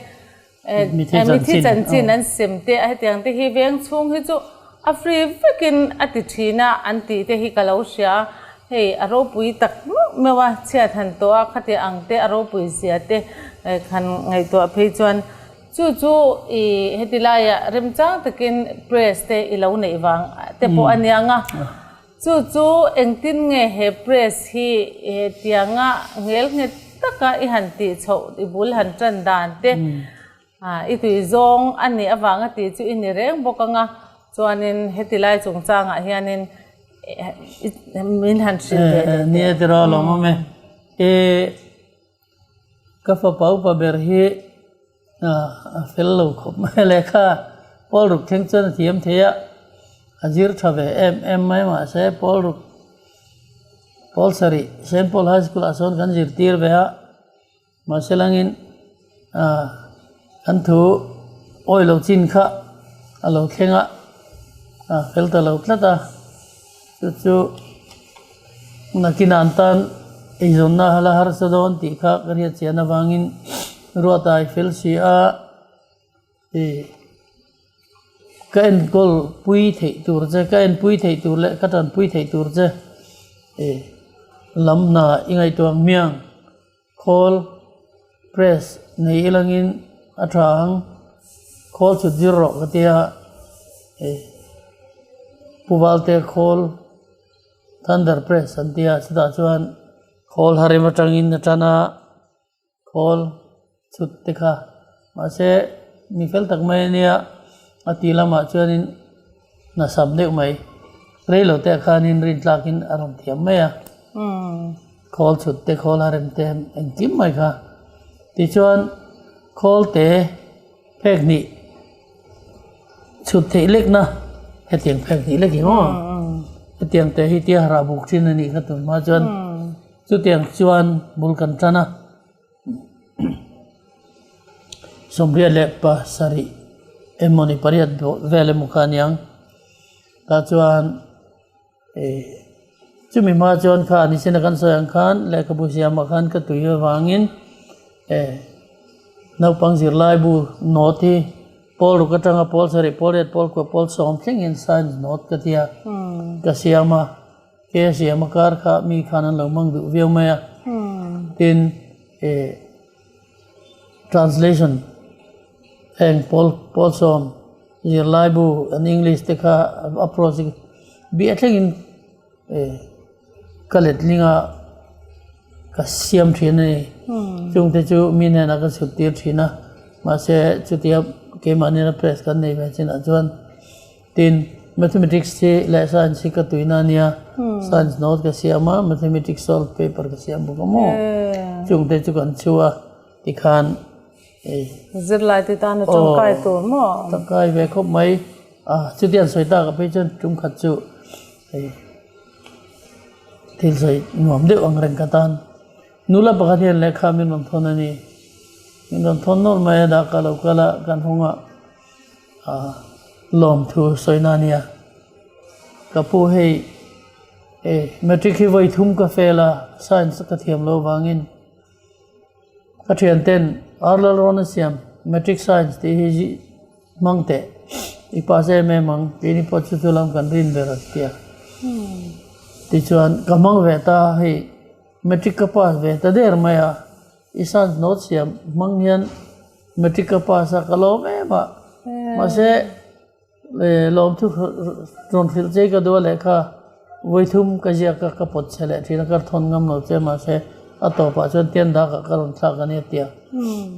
Mithi chanchin an sem te a hetiang te hi veng chhung hi chu a free vekin a ti thin a an tih te hi ka lo hria a, hei a ropui tak meuh meuh a chhiat han tawh a khati ang te a ropui zia te han ngaihtuah phei chuan chu chu ih heti laiah remchang takin press te i lo neih vang te pawh a niang a. Chu chu engtin nge he press hi hetianga ngel nghet taka i han tih chhoh i bul han tan dan te i tui zawng a nih avanga tih chu i ni reng bawk anga chuanin heti lai chungchangah hianin min han hrilh ve deuh teh. Nia tiraw lawm awm e. Ka fapa upa ber hi a fel lo khawp mai a lehkha pawl ruk thleng chuan a thiam thei a, a zir tha ve em em mai mahse pawl ruk pawl sarih Saint Paul High School ah sawn kan zirtir ve a mahse langin kan thu awi lo chin kha a lo thleng a a fel ta lo tlat a chu chu nakinah an tan. Eizawnna hala harsa dawn tih kha ka hriat chian avangin ruat ai fel si a, ih ka enkawl pui theih tur che, ka enpui theih tur leh ka tanpui theih tur che ih lam hna i ngaihtuah ang hmiang khawl press nei ilangin a tha ang khawl chhut zir rawh ka tia ih Pu Valte khawl. Thunder press an ti a chutah chuan khawl harim atangin a tan a khawl chhut te kha mahse mi fel tak mai ania a ti lamah chuanin hna sam deuh mai rei lo te ah khanin rin tlakin a rawn thiam mai a khawl chhut te khawl harem te engkim mai kha tichuan khawl te phek hnih. Chhut theih lekna hetiang phek hnih lek hi maw hetiang te hi tia rah buk thin a nih kha tun hma chuan chutiang chuan bul kan tan a sawmriat leh pasarih emawni pariat vel emaw kha a niang tah chuan ih chumi hma chuan kha ni china kan sawi ang khan lehkhabu siamah khan ka tui avangin eh naupang zirlai bu note hi pawl ruk atanga pawl sarih pawl riat pawl kua pawl sawm thlengin science note ka tia ka siam a ke a siam a kar kha mi khan an lo hmang duh viau mai a tin eh translation heng pawl pawl sawm zirlai bu an english te kha approach biah thlengin eh ka letling a ka siam thin a ni chungte chu mi hnenah ka chhut tir thin a mahse chutia keimahni na press kan nei ve chinah chuan tin mathematics hi leh science hi ka tuina a nia science note ka siam a mathematics solve paper ka siam bawk a maw chungte chu kan chhu a tikhan. Zirlai te tan a tangkai tur maw? Tangkai ve khawp mai. A chutiang sawi tak ah phei chuan tum khat chu hei thil sawi nuam deuh ang reng ka tan. Nula pakhat hian lehkha min rawn thawn a ni. Min rawn thawn nawlh mai a dah ka lo kal a kan hawng a ah lawmthu sawina a nia. Ka pu hei eh matric hi vawi thum ka fail a science ka thiam loh vangin. Ka thian ten Arlal rawn a siam Matric Science tih hi zih hmang teh i pass em em ang keini pawh chu chu lam kan rin ber a tia. Tichuan ka hmang ve ta hei Matric ka pass ve ta der mai a i science note siam hmang hian Matric ka pass a ka lawm em a mahse Lawmthu rawn hrilh che ka duh a lehkha vawithum ka ziak a ka pawt chhe leh thin a ka thawn ngam lo che mahse a tawpah chuan tian dakah ka rawn thlak a nia tia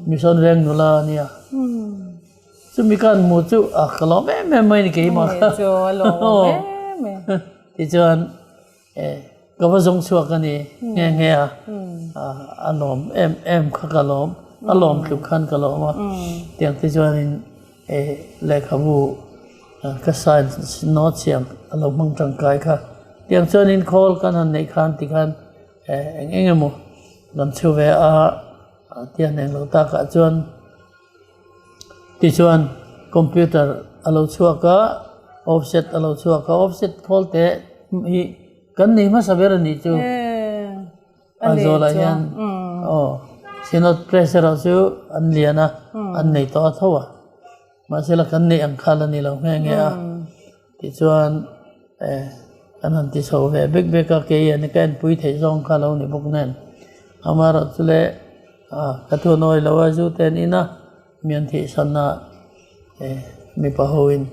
Mission veng nula a nia chumi ka han hmuh chu a ka lawm em em mai a ni keimah kha tichuan Ka va zawng chhuak a ni nghe nghe a, a lawm em em kha ka lawm, a lawm tluk khan ka lawm a, tiang te chuanin lehkhabu ka science note siam a lo hmang tangkai kha, tiang chuanin khawl kan han neih khan tikhan eng eng emaw kan chhu ve a, tiang eng lo takah chuan. Tichuan computer a lo chhuak a, offset a lo chhuak a, offset khawl te hi kan nei hmasa ber a nih chu. Aizawl ah hian aw Synod press erawh chu an lian a, an nei tawh a tho a, mahse la kan neih ang kha la ni lo nghe nghe a. Tichuan eh kan han ti chho ve bek bek a, kei hian ka enpui theih zawng kha lo ni bawk nen. Amaherawh chu le ah ka thu nawi lo a, zu te an in a, mi an thih san a, eh mipa ho in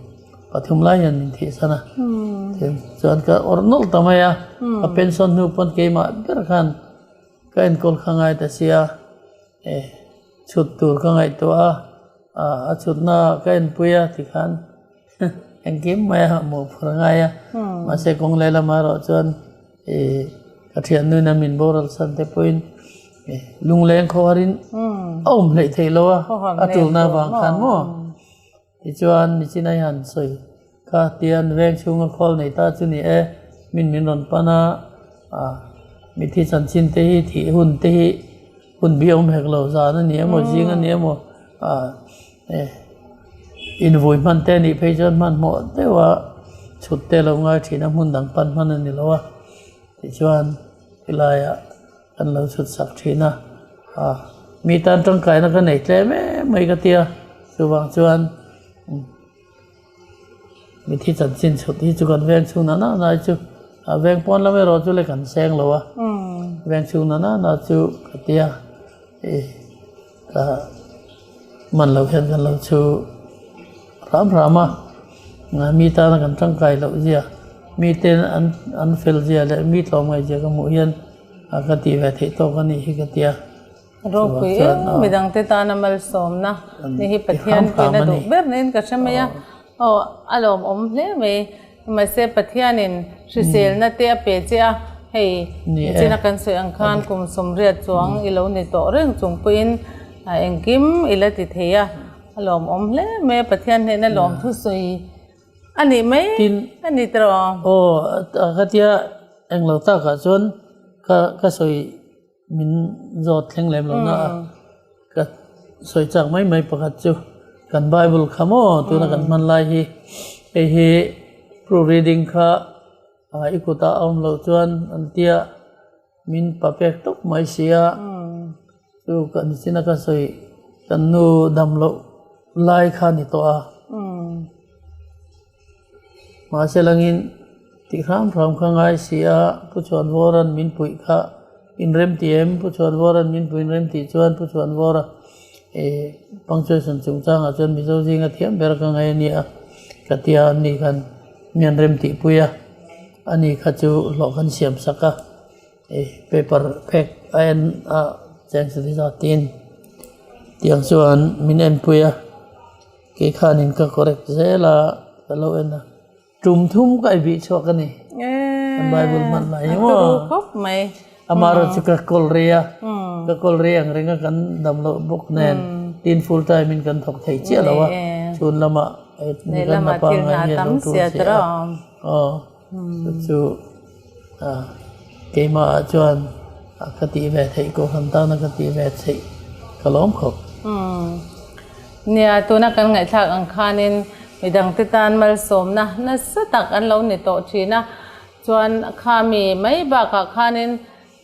pathum lai hian min thih san a. Chuan ka awrh nawlh ta mai a, ka pension hnu pawn keimah ber khan ka enkawl kha ngai ta sia, eh chhut tur ka ngaihtuah a, ah a chhutna ka enpui a tikhan. Engkim mai a hmuh phur a ngai a, mahse kawng leh lamah erawh chuan ih ka thiannuin a min boral chhan te pawhin ih lungleng khawharin a awm hleih theih lo a, a tulna avang khan maw. Tichuan nichin a hian sawi kha tian veng chhunga khawl nei ta chu ni e, min min rawn pan a, ah mithi chanchin te hi thih hun te hi hun bi a awm hek lo, zan a ni emaw zing a ni emaw ah eh. Invui hman te nih phei chuan hmanhmawh deuh a chhut te lo ngai thin a hmun dang pan hman a ni lo a tichuan helaiah. Kan lo chhut sak thin a, mi tan tangkaina ka nei tlem em mai ka tia, chuvang chuan mithi chanchin chhut hi chu kan veng chhung na na hi chu a veng pawn lam erawh chu le kan seng lo a, veng chhung na na chu ka tia ka man loh hian kan lo chhu hram hram a, mi tana kan tangkai loh zia mite an an fel zia leh mi tlawmngaih zia ka hmuh hian a ka tih ve theih tawk a nih hi ka tia. Ropui em midangte tana malsawmna ni hi Pathian puina duh ber niin ka hre mai a, aw a lawmawm hle mai. Mahse Pathianin hriselna te a pe che a, hei nichina kan sawi ang khan kum 80 chuang i lo ni tawh reng chung pawhin engkim i la ti thei a, a lawmawm hle mai a, Pathian hnehna lawmthu sawi a nih mai a ni tawh. Aw ka tia englo takah chuan ka ka sawi Min zawt thleng lem lo na a, ka sawi chak mai mai pakhat chu kan Bible kha maw tuna kan hman lai hi hei hi proof reading kha i kutah a awm loh chuan an tia min pa pek tawp mai si a, chu kan china ka sawi kan nu dam loh lai kha a ni tawh a. Mahse langin tih hram hram kha ngai si a, Pu Chhuanvawra'n min puih kha inrem ti em? Pu Chhuanvawra'n min puih inrem tih chuan Pu Chhuanvawra eh punctuation chungchangah chuan Mizo zinga thiam ber ka ngai a nia ka ti a, ani khan mi an rem tih pui a, ani kha chu hlawh kan siam sak a, eh paper phek a en a cheng sawti zat tiin tiang chuan min enpui a. Kei khanin ka correct zel a, ka lo en a, tum thum ka i bih chhuak a ni. Kan Bible hman lai hi maw? Amaherawh chu ka kawl rei a, ka kawl rei ang reng a kan dam loh bawk nen tin full time in kan thawk thei chiah lo a, chhun lamah ni kan hna pangngai hian lo tul si a, aw chu chu keimah ah chuan ka tih ve theih kohhran tana ka tih ve theih ka lawm khawp. Nia, tuna kan ngaihthlak ang khanin midangte tan malsawmna nasa tak an lo ni tawh thin a, chuan khami mai bakah khanin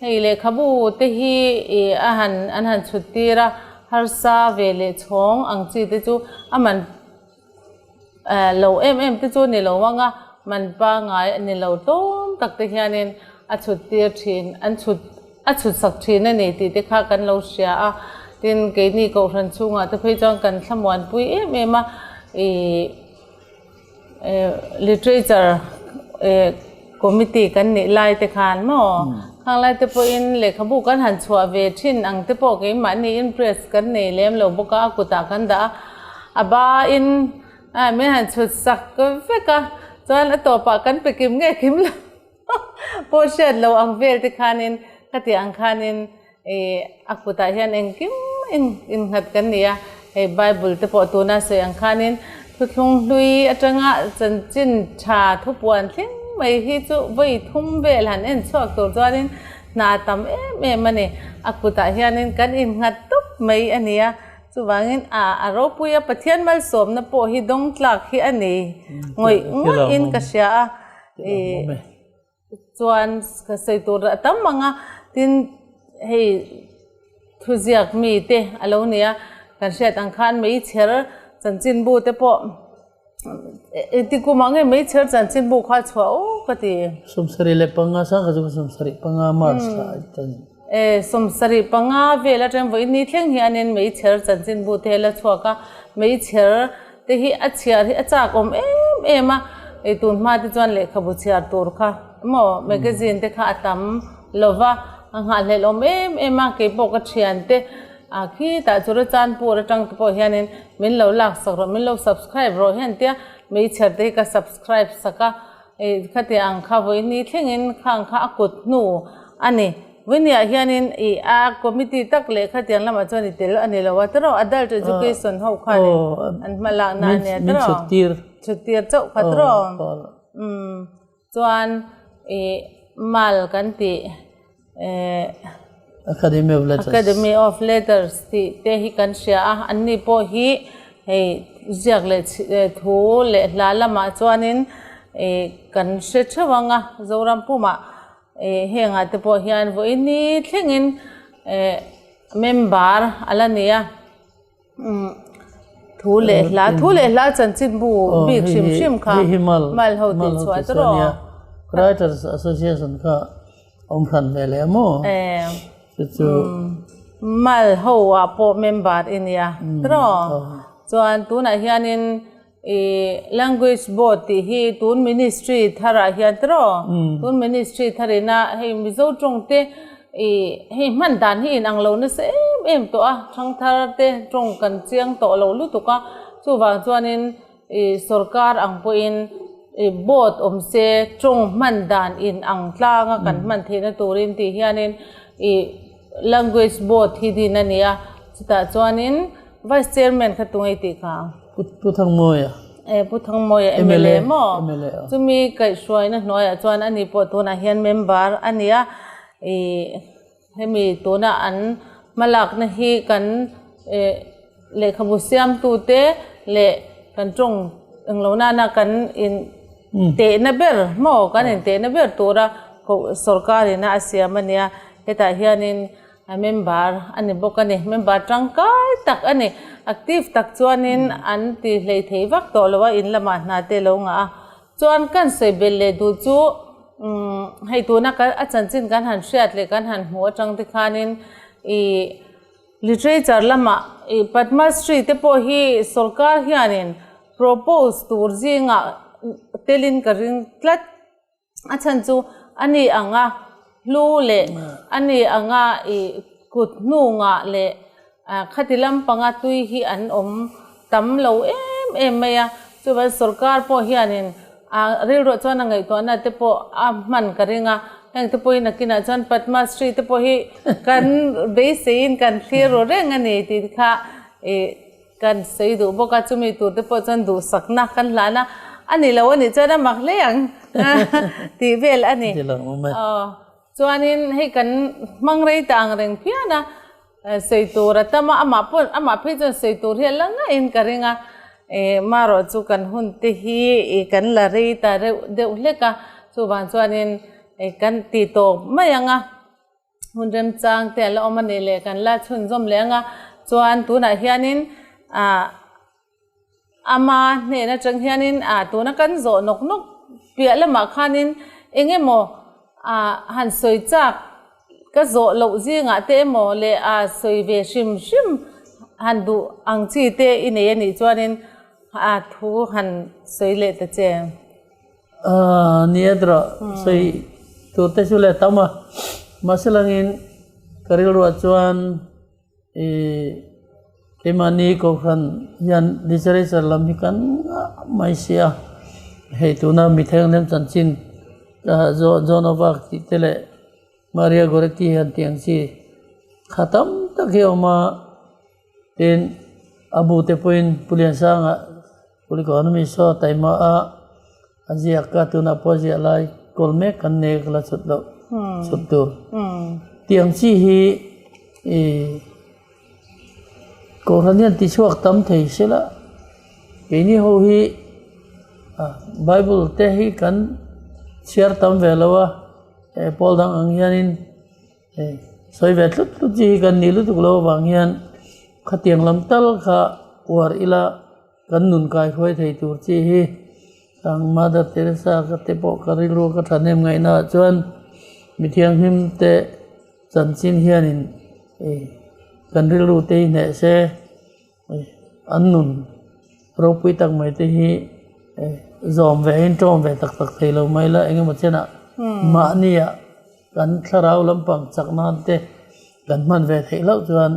hei lehkhabu te hi ih a han an han chhut tir a, harsa ve leh chhawng ang chi te chu a man lo em em te chu ni lo ang a, man pangai a ni lo tlawm tak te hianin a chhut tir thin an chhut a chhut sak thin a ni tih te kha kan lo hria a, tin keini kohhran chhungah te phei chuan kan thlamuanpui em em a, ih literature eh committee kan nih lai te khan maw khang lai te pawhin lehkhabu kan han chhuah ve thin ang te pawh keimahni in press kan nei lem lo bawk a, a kutah kan dah a, a ba in min han chhut sak vek a, chuan a tawpah kan pe kim nge kim lo. Pawh hriat lo ang vel te khanin khati ang khanin ih a kutah hian engkim innghat kan ni a, hei Bible te pawh tuna sawi ang khanin thuthlung hlui atanga chanchin tha thupuan thleng mai hi chu vawi thum vel han en chhuak tur chuanin hna tam em em a ni. A kutah hianin kan innghat tawp mai a ni a, chuvangin a a ropui a Pathian malsawmna pawh hi dawng tlak hi a ni ngawih ngawihin ka hria a. Chuan ka sawi tur a tam ang a, tin hei thuziak mi te a lo ni a, kan hriat ang khan meichher chanchinbu te pawh engti kum ah nge meichher chanchinbu kha a chhuah aw ka ti. 75 sang kha chu 75 March thla a tan. E 75 vel atang vawiin ni thleng hianin meichher chanchinbu te la chhuak a, meichher te hi a chhiar hi a chak awm em em a, ei tun hma te chuan lehkhabu chhiar tur kha maw magazine te kha a tam lo va, a nghahhlelh awm em em a, keipawh ka thian te ah khitah Churachandpur atang te pawh hianin min lo lak sak rawh min lo subscribe rawh hian tia meichher te hi ka subscribe sak a, ei khatiang ang kha vawiin thlengin khang kha a kut hnu a ni. Vawiniah hianin i a committee tak leh khatiang lamah chuan i tel a ni lo a tiraw adult education ho khanin an hma lakna a nia tiraw chhuttir chauh kha tiraw umm chuan i mal kan tih eh Academy of Letters Academy of Letters tih te hi kan hria a anni pawh hi hei ziak leh thu leh hla lamah chuanin i kan hre theuh ang a Zoram pumah. Hengah te pawh hian vawiin ni thlengin member a la ni a. Thu leh hla thu leh hla chanchinbu bik hrim hrim kha mal ho tih chhuah te rawh. Writers Association kha awm hran ve leh a maw? Chu chu. Mal ho ah pawh member i nia tiraw? Chuan tunah hianin i Language Board tih hi tun Ministry tharah hian tiraw? Tun Ministry tharina hei Mizo tawng te i hei hman dan hi inang lo nasa em em tawh a, thangthar te tawng kan chiang tawh lo lutuk a, chuvang chuanin i sorkar ang pawhin i board awm se tawng hman dan inang tlanga kan hman theihna turin tih hianin i Language Board hi din a ni a, chutah chuanin Vice Chairman kha tunge tih kha? Pu Thangmawia. E, Pu Thangmawia MLA maw? MLA. Chumi kaihhruaina hnuaiah chuan ani pawh tunah hian member a ni a, i hemi tuna an hmalakna hi kan lehkhabu siamtute leh kan tawng englo nana kan in tehna ber maw kan intehna ber tura sorkarin a siam a nia, hetah hianin A member a ni bawk a ni. Member tangkai tak a ni. Active tak chuanin an ti hlei thei vak tawh lo a, in lamah hna te lo ngah a. Chuan kan sawi belh leh duh chu umm hei tuna kan a chanchin kan han hriat leh kan han hmuh atang te khanin ih literature lamah ih Padma Shri te pawh hi sorkar hianin propose tur zingah telin ka ring tlat. A chhan chu a ni anga hlu leh a ni anga ih kut hnungah leh khati lampanga tui hi an awm tam lo em em mai a. Chuvan sorkar pawh hianin a rilruah chuan a ngaihtuahna te pawh a hman ka ring a. Heng te pawhin nakinah chuan Padma Shri te pawh hi kan beiseiin kan thlir ru reng a ni tih kha ih Kan sawi duh bawk a, chumi tur te pawh chuan duhsakna kan hlan a, a ni lo a nih chuan a mak hle ang tih vel a ni. Aw, chuanin hei kan hmang rei ta ang reng phian a, sawi tur a tam a, amah pawh amah phei chuan sawi tur hi a la ngaihin ka ring a, marawh chu kan hun te hi kan la rei ta reuh deuh hlek a, chuvang chuanin kan ti tawp mai ang a. Hmun remchang te a la awm a nih leh kan la chhunzawm leh ang a, chuan tunah hianin ah ama hnen atang hianin ah tuna kan zawh nawk nawk piah lamah khanin eng emaw ah han sawi chak ka zawh loh zingah te emaw leh ah sawi ve hrim hrim han duh ang chi te i nei a nih chuanin ah thu han sawi leh ta che. Nia erawh sawi tur te chu leh tam a, mahse langin ka rilruah chuan ih keimahni kohhran hian literature lam hi kan ngah mai si a, hei tuna mi thianghlim chanchin John of Arc tih te leh Maria Goretti han tih ang chi kha tam tak hi a awm a. Tin, a bu te pawhin Pu Liansanga Kulikawn mi saw taima a a ziak a, tunah pawh a ziah lai kawl mek kan nei ka la chhut loh chhut tur. Tiang chi hi ih Kohhran hian tichhuak tam thei se la, keini ho hi Bible te hi kan chhiar tam ve lo a, pawl dang ang hianin Hei sawi ve tlut tlut chi hi kan nih lutuk loh avang hian khatiang lam tal kha uar ila kan nun kai hruai thei tur chi hi ang Mother Teresa ka te pawh ka rilru ka thahnem ngaihna ah chuan mi thianghlim te chanchin hianin ih kan rilru te hi hneh se. An nun ropui tak mai te hi zawm ve in tawm ve tak tak thei lo mai la engemaw chenah mahnia kan thlarau lampang chak nan te kan hman ve theih loh chuan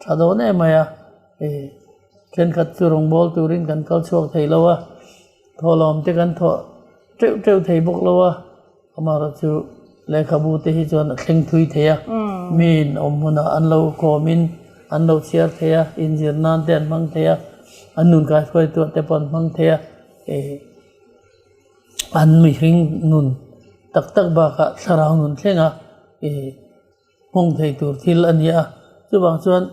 tha dawn em mai a, thenkhat chu rawngbawl turin kan kal chhuak thei lo a, thawhlawm te kan thawh teuh teuh thei bawk lo a. Amaherawh chu lehkhabu te hi chuan a thleng thui thei a, miin awm hmunah an lo kawmin an lo chhiar thei a, inzir nan te an hmang thei a, an nun kaihruaituah te pawh an hmang thei a, ih an mihring nun tak tak bakah thlarau nun thlenga ih hmawng thei tur thil a ni a, chuvang chuan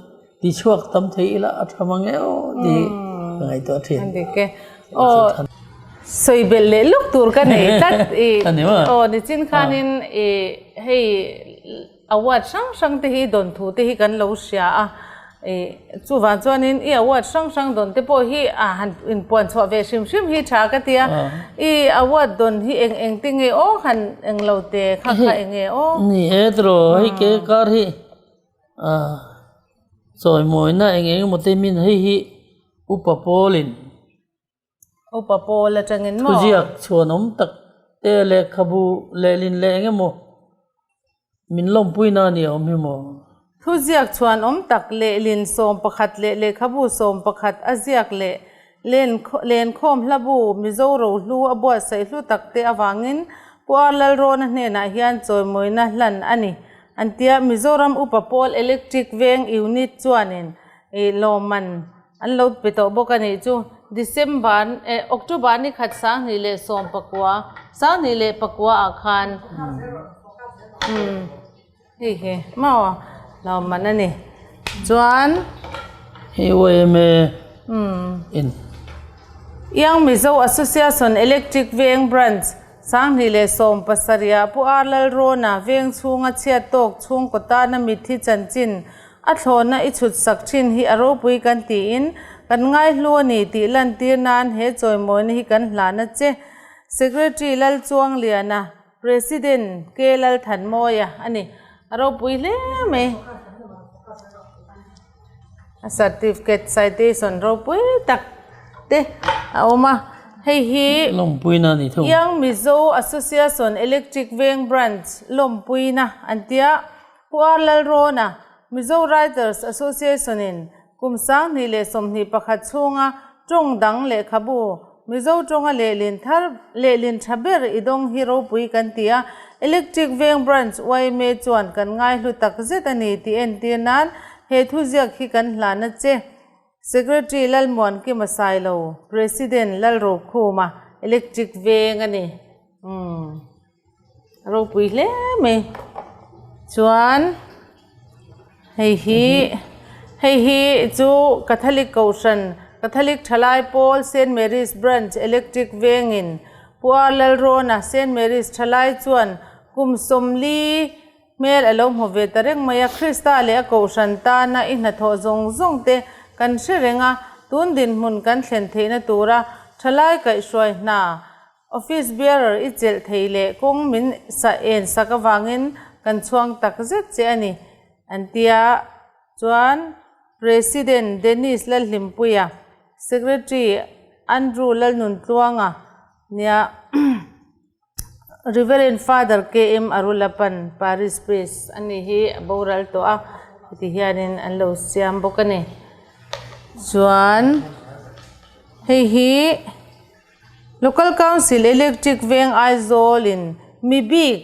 tichhuak tam thei ila a tha mang eo tih ka ngaihtuah thin. An dik e. Aw. Sawi belh leh luk tur ka nei tlat i aw nichin khanin i hei award hrang hrang te hi dawn thu te hi kan lo hria a i chuvang chuanin i award hrang hrang dawn te pawh hi a han inpuan chhuah ve hrim hrim hi tha ka tia i award dawn hi eng eng te nge aw han eng lo te kha kha eng nge aw. Ni e tiraw hei ke kar hi chawimawina eng eng emaw te min hei hi upa pawlin. Upa pawl atangin maw? Thuziak chhuanawm tak te lehkhabu lehlin leh eng emaw min lawmpuina a ni a awm hi maw? Thuziak chhuanawm tak lehlin 11 leh lehkhabu 11 a ziak leh lenkhawm hlabu Mizo rohlu a buatsaih hlu tak te avangin Pu Ar Lalrawna hnenah hian chawimawina hlan a ni. An tia Mizoram Upa Pawl Electric Veng Unit chuanin lawmman An lo pe tawh bawk a nih chu. December eh October ni khat 2019 2019 ah khan umm hei hi maw lo man a ni chuan Hei yma in. Young Mizo Association Electric Veng Branch 2017 ah Pu Ar Lalrawna veng chhunga chhiat tawk chhungkaw tana mitthi chanchin A thlawhna i chhut sak thin hi a ropui kan tiin kan ngaihlu a ni tih lantir nan he chawimawina hi kan hlahna che. Secretary Lalchuangliana, President K Lalthanmawia a ni. A ropui hle mai. A certificate citation ropui tak te a awm a. Hei hi Lawmpuina a ni thung. Young Mizo Association Electric Veng Branch lawmpuina an tia. Pu R. Lalrawna, Mizo Writers Association-in kum 2021 chhunga tawng dang lehkhabu Mizo tawnga lehlin thar lehlin tha ber i dawng hi ropui kan ti a, Electric Veng Branch yma chuan kan ngaihlu tak zet a ni tih entir nan he thuziak hi kan hlan a che. Secretary Lalmuankima Sailo, President Lalrokhuma, Electric Veng a ni. Umm. A ropui hle mai chuan hei hi hei hi chu Catholic kohhran Catholic thalai pawl Saint Mary's branch electric vengin Pu Ar Lalrawna Saint Mary's thalai chuan kum 40 hmel a lo hmu ve ta reng mai a Krista leh a kohhran tana i hnathawh zawng zawng te kan hre reng a tun dinhmun kan thlen theihna tura thalai kaihhruai hna Office bearer i chelh thei leh kawng min sa en sak avangin kan chhuang tak zet che a ni, an ti a. Chuan President Dennis Lalhlimpuia, Secretary Andrew Lalnuntluanga nia Reverend Father KM Arulapan, Parish Priest a ni hi a boral tawh a, heti hianin an lo siam bawk a ni. Chuan hei hi. Local Council Electric Veng Aizawl in mi bik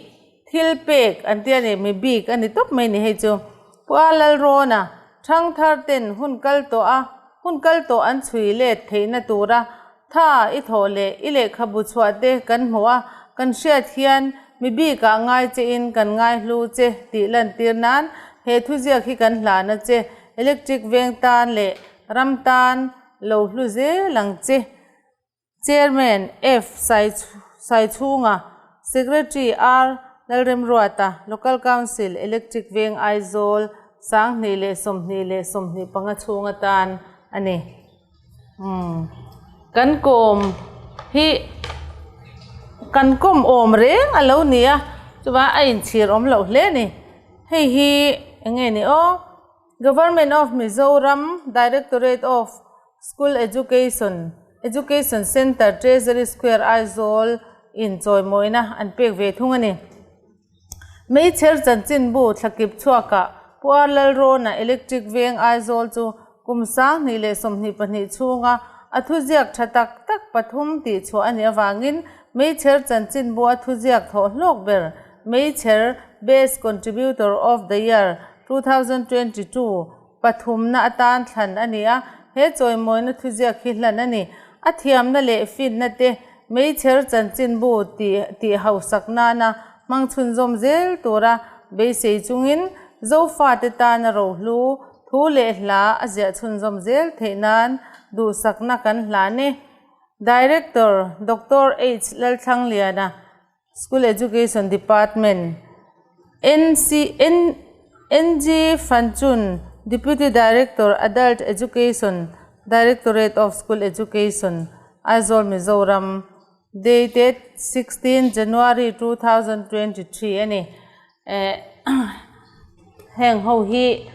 thil pek an ti a ni, mi bik a ni tawp mai ni hei chu. Pu A Lalrawna thangthar ten hun kal tawh a, hun kal tawh an chhui let theihna tura tha i thawh leh i lehkhabu chhuah te kan hmuh a, kan hriat hian mi bikah ngai che in kan ngai hlu che tih lantir nan he thuziak hi kan hlan a che. Electric Veng tan leh ram tan lo hlu zel ang che. Chairman F Saichhunga, Secretary R Lalremruata, Local Council Electric Veng Aizawl 2020 25 chhung atan a ni. Umm kan kawm hi kan kawm awm reng a lo ni a, chuvang a inchhir awm loh hle a ni. Hei hi eng nge ni aw? Government of Mizoram Directorate of School Education, Education Centre, Treasury Square, Aizawl in chawimawina an pek ve thung a ni. Meichher chanchinbu thlakip chhuakah Pu R Lalrawna Electric Veng Aizawl chu kum 2022 chhunga a thuziak tha tak tak pathum tih chhuah a nih avangin Meichher chanchinbu a thuziak thawh hlawk ber Meichher Best Contributor of the Year 2022 pathumna atan thlan a ni a, he chawimawina thuziak hi hlan a ni. A thiamna leh finna te meichher chanchinbu tih tih hausak nana hmang chhunzawm zel tura beisei chungin Zofate tana rohlu thu leh hla a ziah chhunzawm zel theih nan duhsakna kan hlan e. Director Doctor H Lalthlangliana, School Education Department, NC NG Fanchun, Deputy Director Adult Education, Directorate of School Education, Aizawl Mizoram, dated 16 January 2023 a ni. Heng ho hi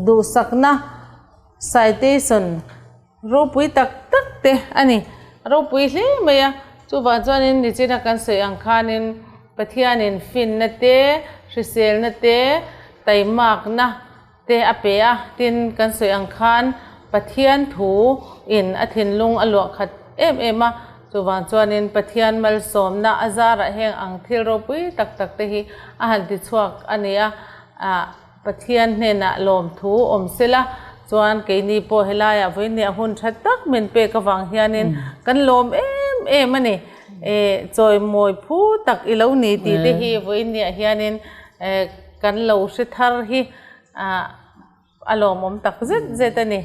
duhsakna citation ropui tak tak te a ni. A ropui hle mai a, chuvang chuanin nichina kan sawi ang khanin Pathianin finna te, hriselna te, taimakna te a pe a, tin kan sawi ang khan Pathian thu in a thinlung a luah khat em em a, chuvang chuanin Pathian malsawmna a zarah heng ang thil ropui tak tak te hi a han ti chhuak a ni a, ah Pathian hnenah lawmthu awm sela chuan keini pawh helaiah vawinia hun tha tak min pek avang hianin kan lawm em em a ni, eh chawimawi phu tak i lo ni tih te hi vawinia hianin eh. Kan lo hre thar hi a lawmawm tak zet zet a ni.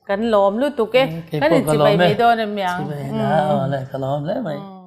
Kan lawm lutuk e. Kan inchibai mai dawn em mi ang? Chibai na, awle ka lawm hle mai.